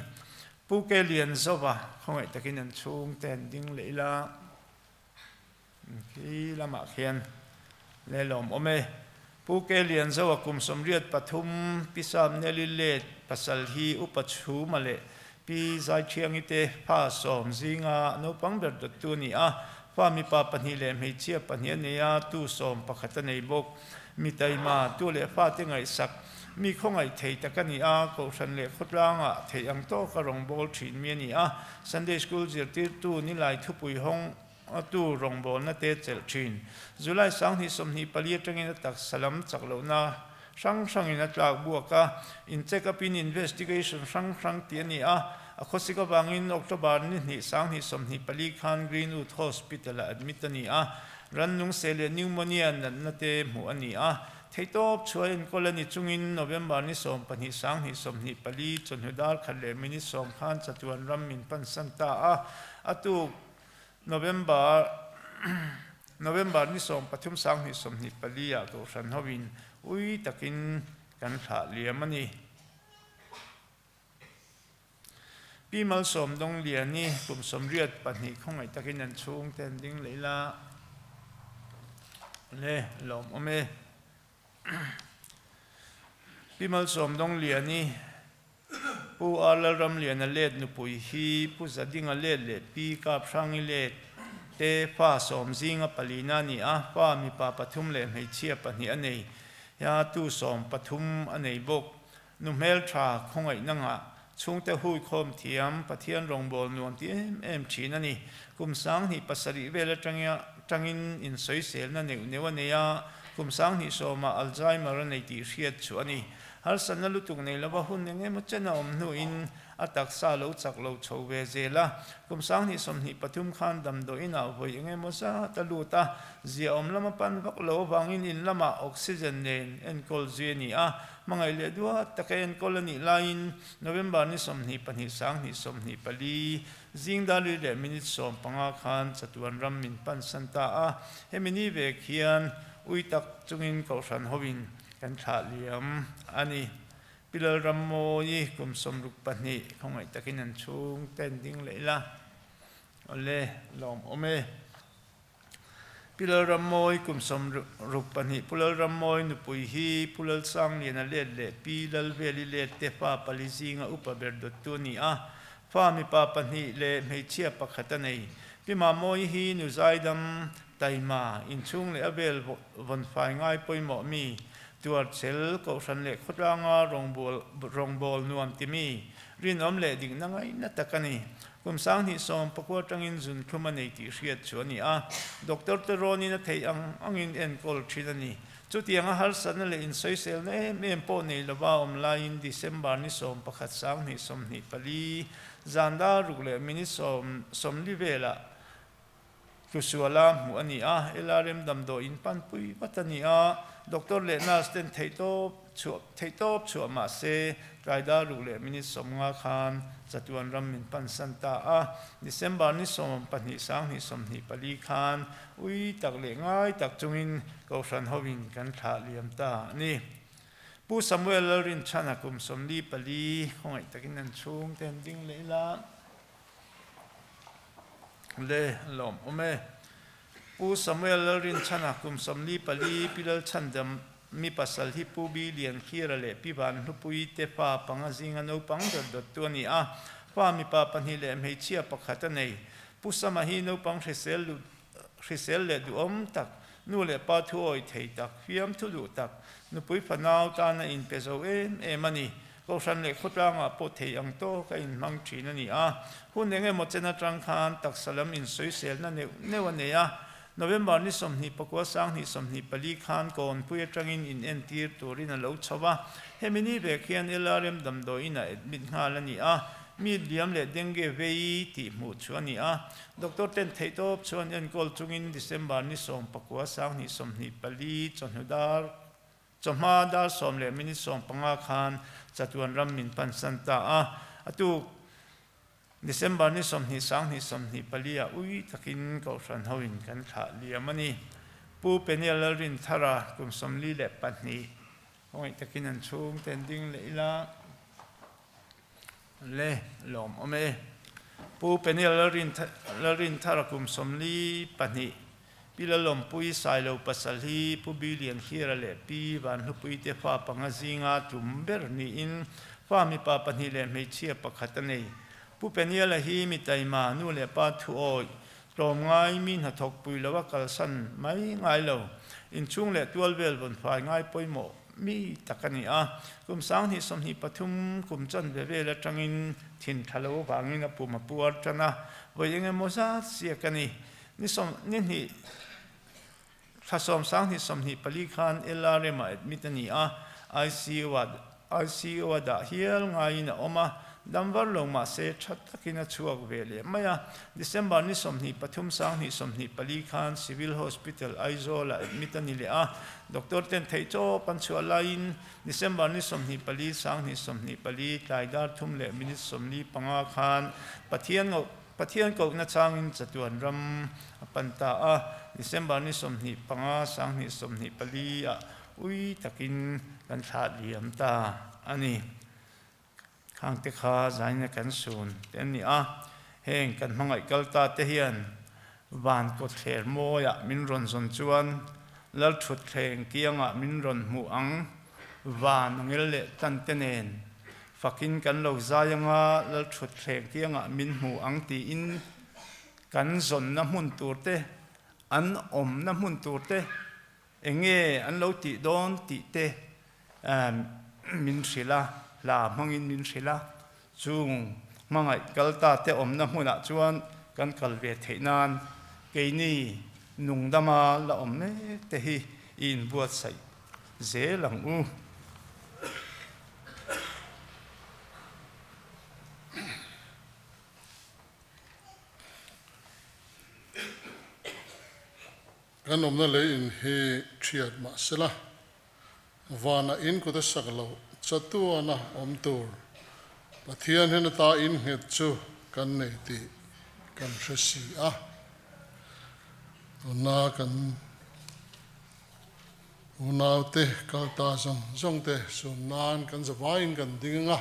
Pu Ke Lian Zova khawngaih takin an chhung te an ding leh ila, khi lamah khian le lawm awm e. Pu Ke Lian Zova kum 83 Pi Sam Neli let pasal hi Upa Chhuma leh Pi Zaithiangi te fa sawm zinga naupang ber dawttu a ni a, fa mipa pahnih leh hmeichhia pahnih a nei a, tu sawm pakhat a nei bawk. Mi taima, tu leh fate ngaihsak, mi khawngaih thei tak a ni a, Kohhran leh khawtlangah theih ang tawka rawngbâwl ṭhin mi a ni a, Sunday School zirtirtu Nilai thupui hawng tu rawngbâwlna te chelh ṭhin. July 2024 aṭangin a taksa lam chak lohna hrang hrangin a tlak buak a, in check up in investigation hrang hrang tih a ni a, a khawsik avangin October ni hnih 2024 khan Greenwood Hospital-ah admit a ni a, Rannung seh leh pneumonia natna te hmuh a ni a, theihtawp chhuah enkawl a ni chungin November ni 12 2024 chawhnu dar khat leh minute sawm khan chatuan ram min pansan ta a, a tuk November November ni 13 2024 ah Kohhran hoin ui takin kan thlah liam a ni. Pi Malsawm Dongliani kum 82 khawngaih takin an chhung te an ding leh ila le lawm awm e. Pi Malsawm Dongliani Pu R Lalramliana let nupui hi Pu Zadinga let leh Pi Kaphranggi let te fa sawm zinga palina a ni a, fa mipa pathum leh hmeichhia pahnih a nei a, tu sawm pathum a nei bawk. Nu hmeltha khawngaihna ngah, chhungte huikhawm thiam, Pathian rawngbâwl nuam ti em em thin a ni. Kum 2007 vel atanga tangin insawiselna neuh neuh a nei a, kum 2010ah Alzheimer a nei tih hriat chu a ni. Harsatna lutuk nei lova hun eng emaw chen a awm hnuin a taksa lo chak lo chho ve zel a. Kum 2023 khan damdawiin ah vawi eng emaw zat a lut a, ziaawm lama pan vak lo avangin in lamah oxygen nen enkawl zui a ni a. Hmangaih leh duat taka enkawl a nih laiin November ni 22 2024 zing dar li leh minute 15 khan chatuan ram min pansan ta a. Hemi ni vek hian ui tak chungin kohhran hoin kan thlah liam a ni. Pi Lalrammawi kum 62 khawngaih takin an chhung ten ding leh ila. Awle, lawmawm e. Pi Lalrammawi kum 62 Pu Lalrammawi nupui hi Pu Lalsangliana let leh Pi Lalveli let te fa pali zinga upa ber dawttu a ni a. Fa mipa pahnih leh hmeichhia pakhat a nei. Pi Mamawi hi nu zaidam taima, inchhung leh a vel vawn fai ngai pawimawh mi, tuarchel, kohhran leh khawtlanga rawngbâwl nuam ti mi, rinawm leh dikna ngaihna tak a ni. Kum 2019 atangin zunthlum a nei tih hriat chu a ni a, doctor te rawnin a theih ang angin enkawl thin a ni. Chutianga harsatna leh insawiselna em em pawh nei lova awm laiin December ni 11 2024 zan dar ruk leh minute 40 velah Tlusuala hmuh a ni a, LRM damdawi in panpui vat a ni a, doctor leh nurse ten theihtawp chhuah theihtawp chhuah mah se tlai dar ruk leh minute 50 khan chatuan ram min pansan ta a. December ni 12 2024 khan ui tak leh ngai tak chungin Kohhran hoin kan thlah liam ta a ni. Pu Samuel Lalrinchhana kum 44 khawngaih takin an chhungte an ding leh ila. Le lawmawm e. Pu Samuel Lalrinchhana kum 44 Pi Lalchhandam mi pasal hi Pu Bi Liankhira leh Pi Vanhlupui te fa panga zinga naupang dawt dawttu a ni a. Fa mipa pahnih leh hmeichhia pakhat a nei. Pu Sama hi naupang hrisel hrisel leh duhawm tak, nu leh pa thu awi thei tak, fiam thu duh tak, nupui fanau tana inpe zo em em a ni. Kohhran leh khawtlangah pawh thei ang tawk a inhmang thin a ni a. Hun eng emaw chen atang khan taksa lam insawiselna neuh neuh a nei a. November ni 29 2024 khan Kawnpui atangin inentir turin a lo chho a. Hemi ni vek hian LRM damdawiin a admit nghal a ni a. Mi liam leh dengue vei tih hmuh chu a ni a. Doctor ten theihtawp chuan enkawl chungin December ni 19 2024 chawhnu dar Chawhma dar 10 leh minute 15 khan chatuan ram min pansan ta a. A tuk December ni 20 2024 ah ui takin Kohhran hoin kan thlah liam a ni. Pu Peniel Lalrinthara kum 42 khawngaih takin an chhung ten ding leh ila. Le lawmawm e. Pu Peniel Lalrinthara kum 42 Pi Lalawmpui Sailo pasal hi Pu Bi Lianhlira leh Pi Vanhlupui te fa panga zinga tlum ber niin fa mipa pahnih leh hmeichhia pakhat a nei. Pu Peniela hi mi taima, nu leh pa thuawi, tlawmngai, mi hnathawk pui lo a kalsan mai ngai lo. Inchhung leh tual vel vawn fai ngai pawimawh mi tak a ni a. Kum 2023 kum chanve vel atangin thin tha lo avangin a pum a puar tan a, vawi engemaw zat siak a ni. Ni sawm ni hnih thla sawm 2024 khan LRM ah admit a ni a, ICU ah ICU a dah hial ngaiin a awm a, dam var lo mah se tha takin a chhuak ve leh mai a. December ni 23 2024 khan Civil Hospital Aizawl ah admit a ni leh a, doctor ten theih chawp an chhuah laiin December ni 24 2024 tlai dar thum leh minute 45 khan Pathian Pathian kohna changin chatuan ram a pan ta a, December ni 25 2024 ah ui takin kan thlah liam ta a ni. Khangte kha zaina kan sun te an ni a, heng kan hmangaih kal ta te hian van kawtthler mawiah min rawn zawn chuan Lalthutthleng kiangah min rawn hmuh ang, van angel leh tan te nen Fakin kan lo zai anga Lalthutthleng kiangah min hmu ang tiin kan zawnna hmun tur te, an awmna hmun tur te, eng nge an lo tih dawn tih te min hrilh a, hla hmangin min hrilh a. Chung hmangaih kal ta te awmna hmunah chuan kan kal ve theih nan keini nungdama la awm mek te hi i inbuatsaih zel ang u. Kan awmna lei in hi thiat mah sela, vanah in kut a sak loh chatuana awm tur Pathian hian ata in nghet chu kan nei tih kan hre si a. Tuna kan unaute kal ta zawng zawng te sun nan kan zavaiin kan ding a,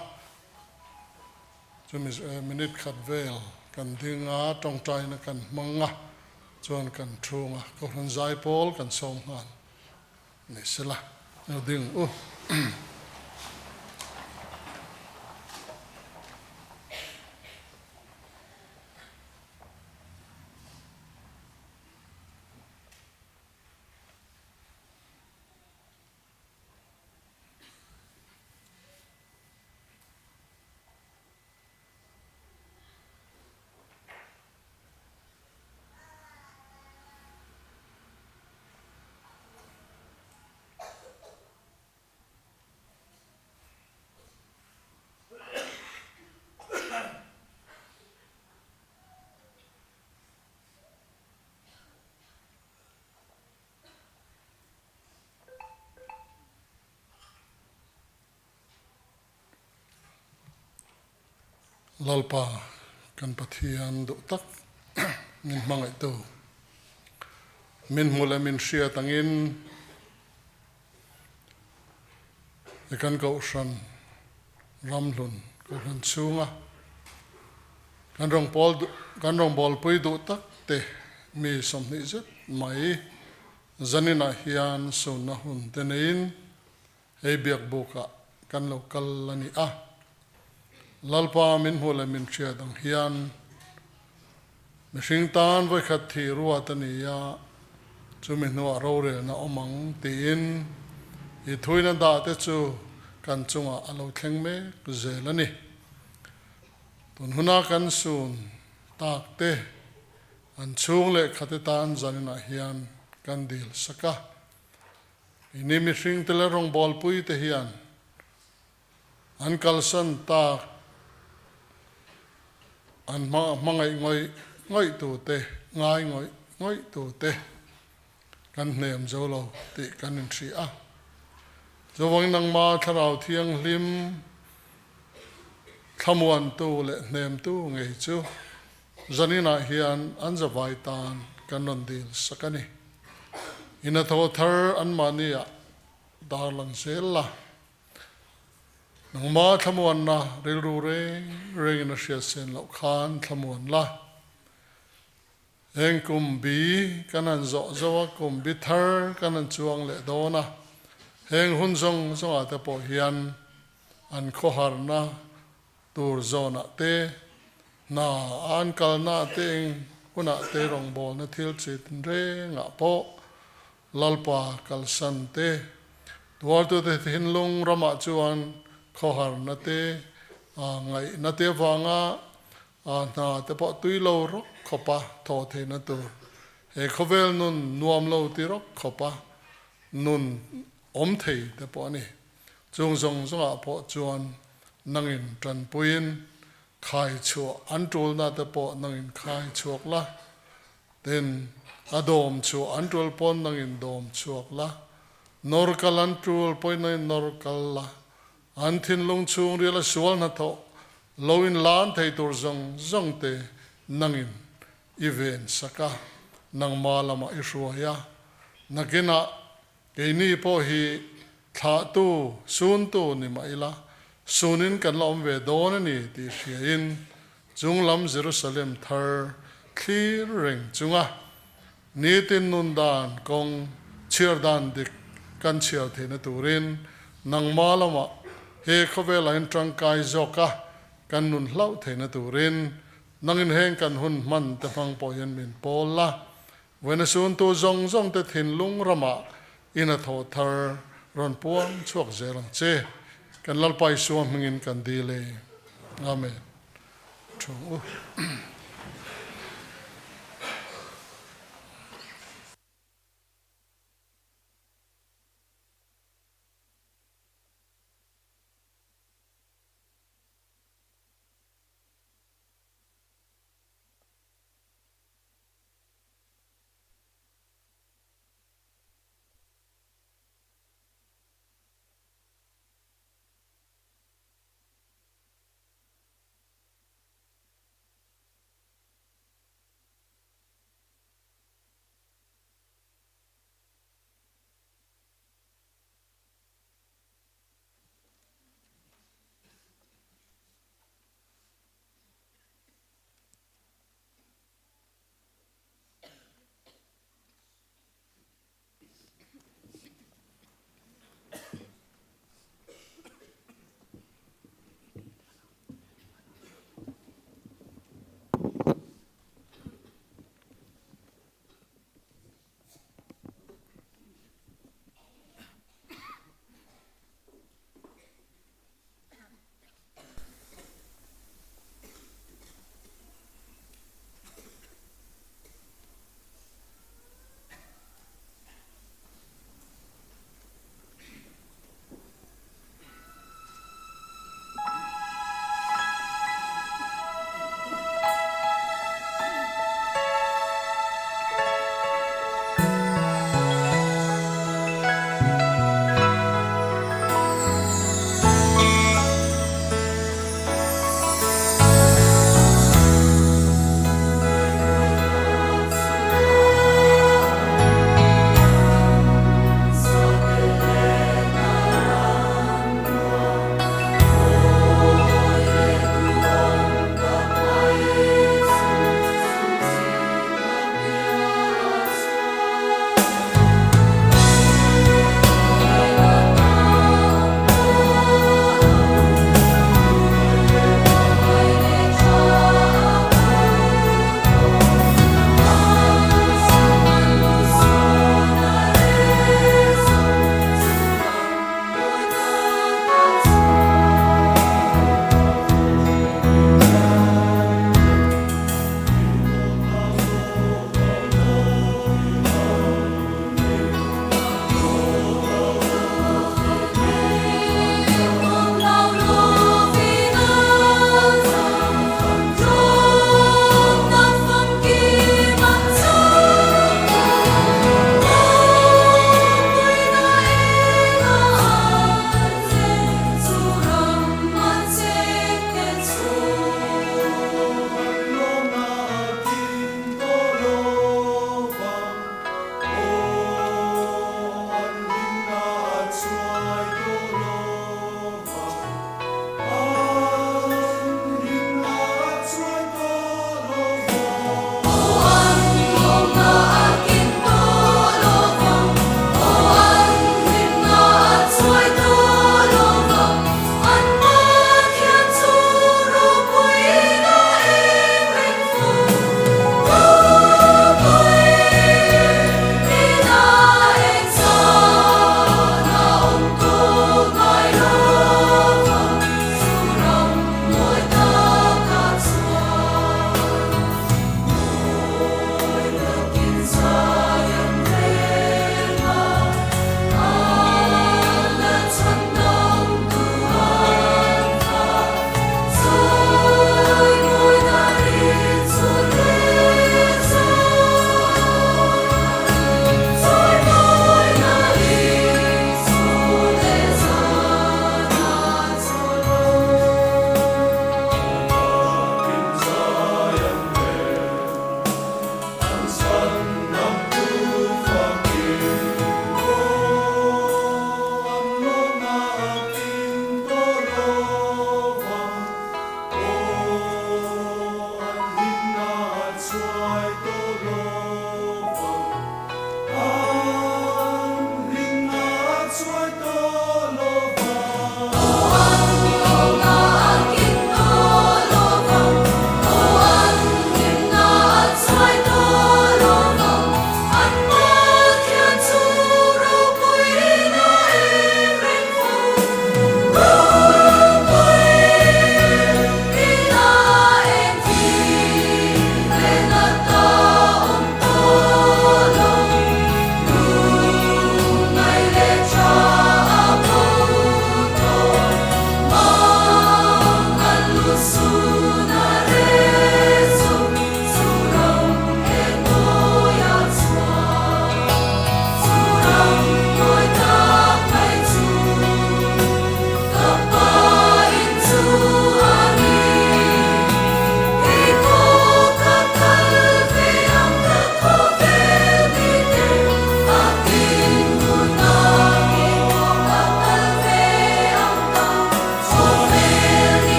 chumi minute khat vel kan ding a, tawngtaina kan hmang a, chuan kan thung a, Kohhran zaipawl kan sawm nghal ni sela, lo ding u. Lalpa kan Pathian duh tak min hmangaihtu, min hmu leh min hriat angin i kan kohhran ramhlun kohhran chhunga kan rawngbâwl kan rawngbâwlpui duh tak te mi 20 zet mai zaninah hian sunna hun te neiin Hei biakbukah kan lo kal a ni a, Lalpa min hmuh leh min hriat ang hian mihring tan vawikhat thih ruat a ni a, chumi hnuah rorelna awm ang tiin i thuina dah te chu kan chungah a lo thleng mek zel a ni. Tun huna kan sun tak te an chhung leh khate tan zaninah hian kan dil sak a. Ini mihring te leh rawngbawlpui te hian an kalsan tak an hmangaih ngawih ngawih tu te, ngai ngawih ngawih tu te kan hnem zo lo tih kan inhria a. Chuvangin nangma Thlarau Thianghlim thlamuantu leh hnemtu ngei chu Zaninah hian an zavai tan kan rawn dil sak a ni. I hnathawh thar anmahniah dar lang zel la. Nangma thlamuanna rilru reng rengin a hriat sen loh khan thlamuan la. Heng kum bi kan han zawh zo a, kum bi thar kan han chuang leh dawn a. Heng hun zawng zawngah te pawh hian an khawharna Tur zawnah te, hna a an kalna te eng hunah te rawngbawlna thil chi rengah pawh Lalpa kalsan te, tuartute thinlung ramah chuan khawharna te, ngaihna te avanga hna te pawh tui lo rawk khawpa thawh theihna tur, he khawvel nun nuam lo ti rawk khawpa nun awm thei te pawh a ni. Chung zawng zawngah pawh chuan nangin tanpuiin khai chhuah an tulna te pawh nangin khai chhuak la, tin, a dawm chhuah an tul pawn nangin dawm chhuak la, nawr kal an tul pawhin nangin nawr kal la, an thinlung chhungril a sual hnathawh lo in lan thei tur zawng zawng te nangin i ven sak a, nangma lamah i hruai a, nakinah Keini pawh hi thlahtu, suntu ni mah ila, sunin kan la awm ve dawn a ni tih hriain chunglam Jerusalem thar thlir reng chunga nitin nun dan kawng chhiar dan dik kan chhiar theihna turin nangma lamah he khawvelah hian tangkai zawka kan nun hlauh theihna turin nangin heng kan hun hman te hmang pawh hian min pawl la. Vawiina suntu zawng zawng te thinlung ramah in a thaw thar rawn puang chhuak zel ang che. Kan Lalpa Isua hmingin kan dil e. Amen. Thu u.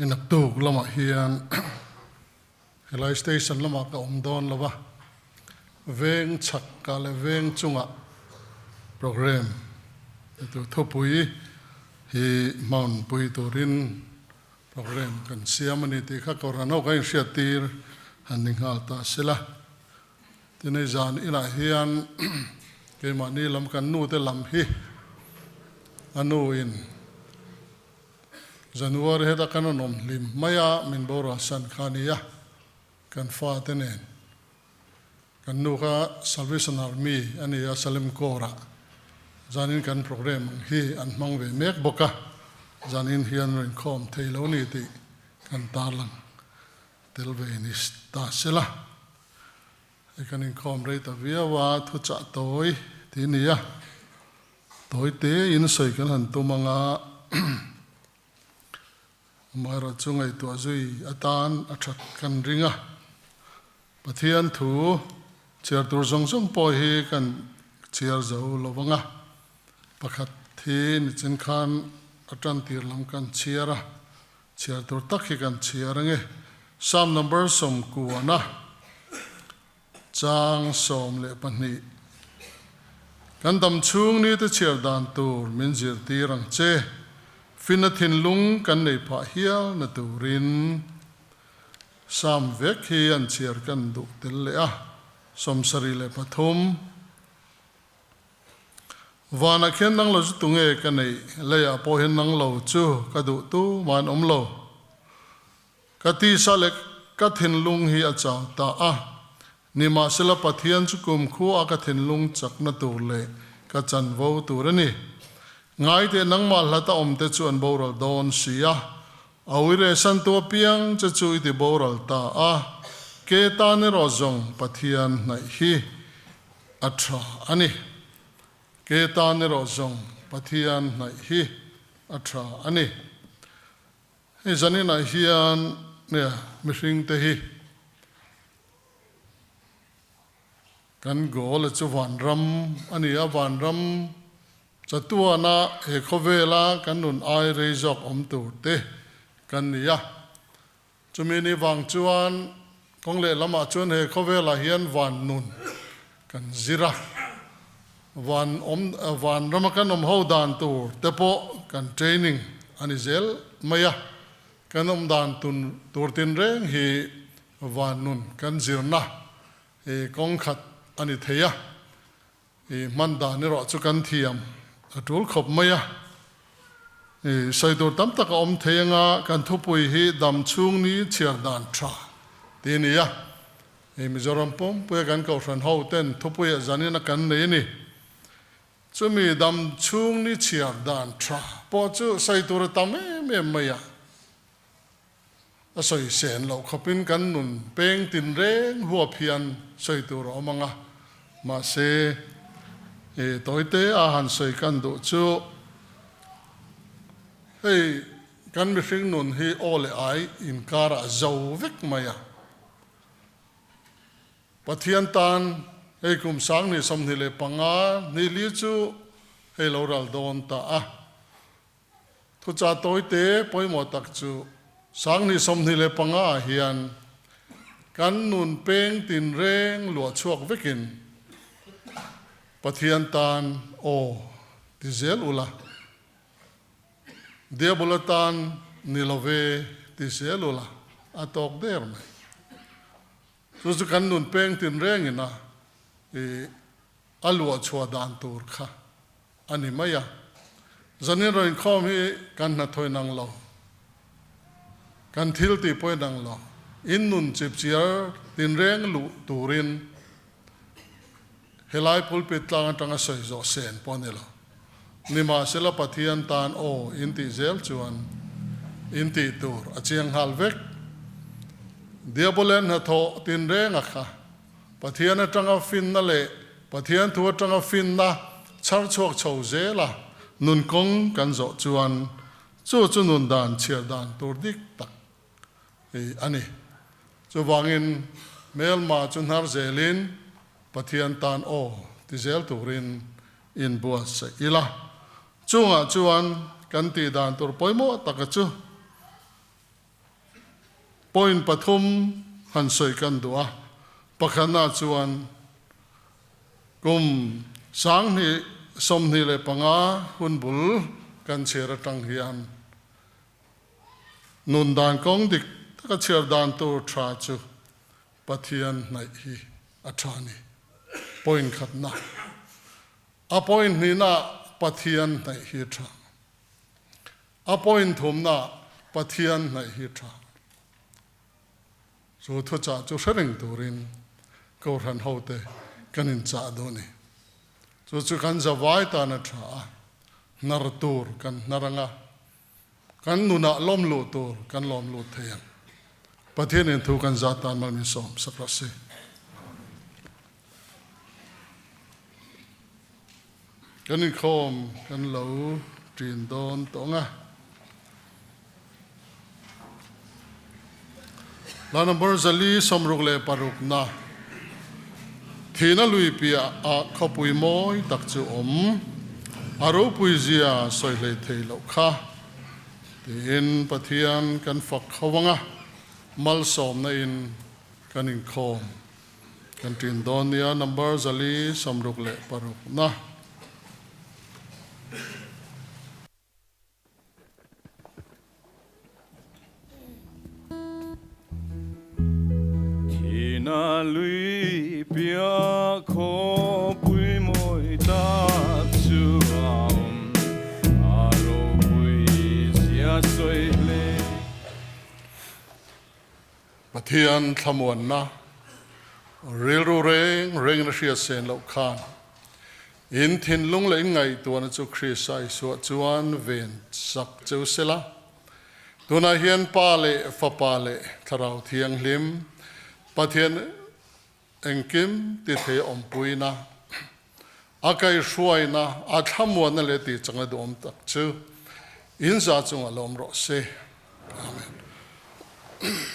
Naktuk lamah hian helai station lamah ka awm dawn lo va, veng chhak ah leh veng chungah programme tur thupui hi hmawnpui turin programme kan siam a ni tih kha Kohhran ho kan inhriat tir han ni nghal ta se la. Tinei zan inah hian keimahni lam kan nute lam hi a nuin January heta kan rawn awm hlim mai a, min boral san kha a ni a, kan fate nen. Kan nu kha Salvation Army a ni a, Salem Corps-ah zanin kan programme ang hi an hmang ve mek bawk a, zanin hian rawn inkhawm thei lo ni tih kan tarlang tel ve ni ta se la. Hei kan inkhawm rei ta viau a, thuchah tawi tih a ni a. Tawi te in sawi kan han tum ang a, amaherawh chu ngaihtuah zui atan a that kan ring a. Pathian thu chhiar tur zawng zawng pawh hi kan chhiar zo lo vang a, pakhat hi nichin khan a tan tir lam kan chhiar a, chhiar tur tak hi kan chhiar ange. Psalm number 90 Chang 12 Kan dam chhung ni te chhiar dan tur min zirtir ang che. Fina thinlung kan nei phah hial na turin Psalm vek hi an chhiar kan duh tel leh a, 73. Vanah khian nang lo chu tunge ka neih, leiah pawh hian nang lo chu ka duh tumah an awm lo. Ka tisa leh ka thinlung hi a chau ta a, nimahsela Pathian chu kumkhua a ka thinlung chakna tur leh ka chanvo tur a ni. Ngaiteh nangmah hlata awmte chu an boral dawn si a, a uire santu apiang che chu i ti boral ta a, ke tan erawh zawng Pathian hnaih hi a tha a ni. Ke tan erawh zawng Pathian hnaih hi a tha a ni. Hei zaninah hian nia mihringte hi kan goal a chu vanram a ni a, vanram chatuana he khawvela kan nun ai rei zawk awm tur te kan ni a. Chumi ni vang chuan kawng lehlamah chuan he khawvelah hian van nun kan zir a, van awm van rama kan awm ho dan tur te pawh kan training a ni zel mai a, kan awm dan tun tur tinreng hi van nun kan zirna i kawng khat a ni thei a, I hman dan erawh chu kan thiam a tul khawp mai a. I sawi tur tam tak a awm thei anga kan thupui hi dam chhung ni chhiar dan tha tih a ni a. I Mizoram pumpuia kan kohhran ho ten thupuiah zanin a kan nei a ni. Chumi dam chhung ni chhiar dan tha pawh chu sawi tur a tam em em mai a. A sawi sen loh khawpin kan nun peng tin reng huap hian sawi tur a awm ang a, mahse i tawite a han sawi kan duh chu hei kan mihring nun hi aw leh ai inkarah zo vek mai a. Pathian tan hei kum 2025 ni li chu hei lo ral dawn ta a. Thuchah tawite pawimawh tak chu 2025 ah hian kan nun peng tinreng luah chhuak vekin Pathian tan aw ti zel ula, Diabola tan ni love ti zel ula a tawk der mai. Chu chu kan nun peng tinrengin a i a luah chhuah dan tur kha a ni mai a. Zanin rawn inkhawm hi kan hnathawh inang lo, kan thil tih pawh inang lo, in nun chipchiar tinreng luh turin helai pulpit tlang atanga sawi zawh sen pawh a ni lo. Nimahsela Pathian tan aw in tih zel chuan in tih tur a chiang nghal vek. Diabolen hnathawh tinrenga kha Pathian atanga finna leh Pathian thu atanga finna chhar chhuak chho zela nun kawng kan zawh chuan chu chu nun dan chhiar dan tur dik tak hi a ni. Chuvangin hmelma chu hnar zelin Pathian tan aw ti zel turin inbuatsaih ila. Chungah chuan kan tih dan tur pawimawh taka chu Point pathum han sawi kan duh a, pakhatna chuan kum 2025 hun bul kan chhiar atang hian nun dan kawng dik taka chhiar dan tur tha chu Pathian hnaih hi a tha a ni. Point khatna. A point hnihna Pathian hnaih hi a tha. A point thumna Pathian hnaih hi tha. Chu thuchah chu hre reng turin Kohhran hote kan inchah duh ni. Chu chu kan zavai tan a tha a, hnar tur kan hnar anga, kan nunah lawm luh tur kan lawm lut thei ang. Pathianin thu kan zat tan mal min sawm sak rawh se. Kan inkhawm kan lo ṭin dawn tawh ang a. Hla number 466 na Thihna lui piah ah khawpui mawi tak chu awm, a ropui zia sawi hlei thei loh kha tiin Pathian kan fak kho ang a, malsawmna in kan inkhawm. Kan ṭin dawn nia number 466 na. Thina lui pia khawpui mawi tak chu. Pathian thlamuanna rilru reng rengin a hriat sen loh khan in thinlung leh in ngaihtuahna chu Krista Isua chuan ven sak cheu sela. Tunah hian Pa leh Fapa leh Thlarau Thianghlim Pathian engkim ti thei awmpuina, a kaihhruaina, a thlamuanna leh tihchakna duhawm tak chu in za chungah lawm rawh se. Amen.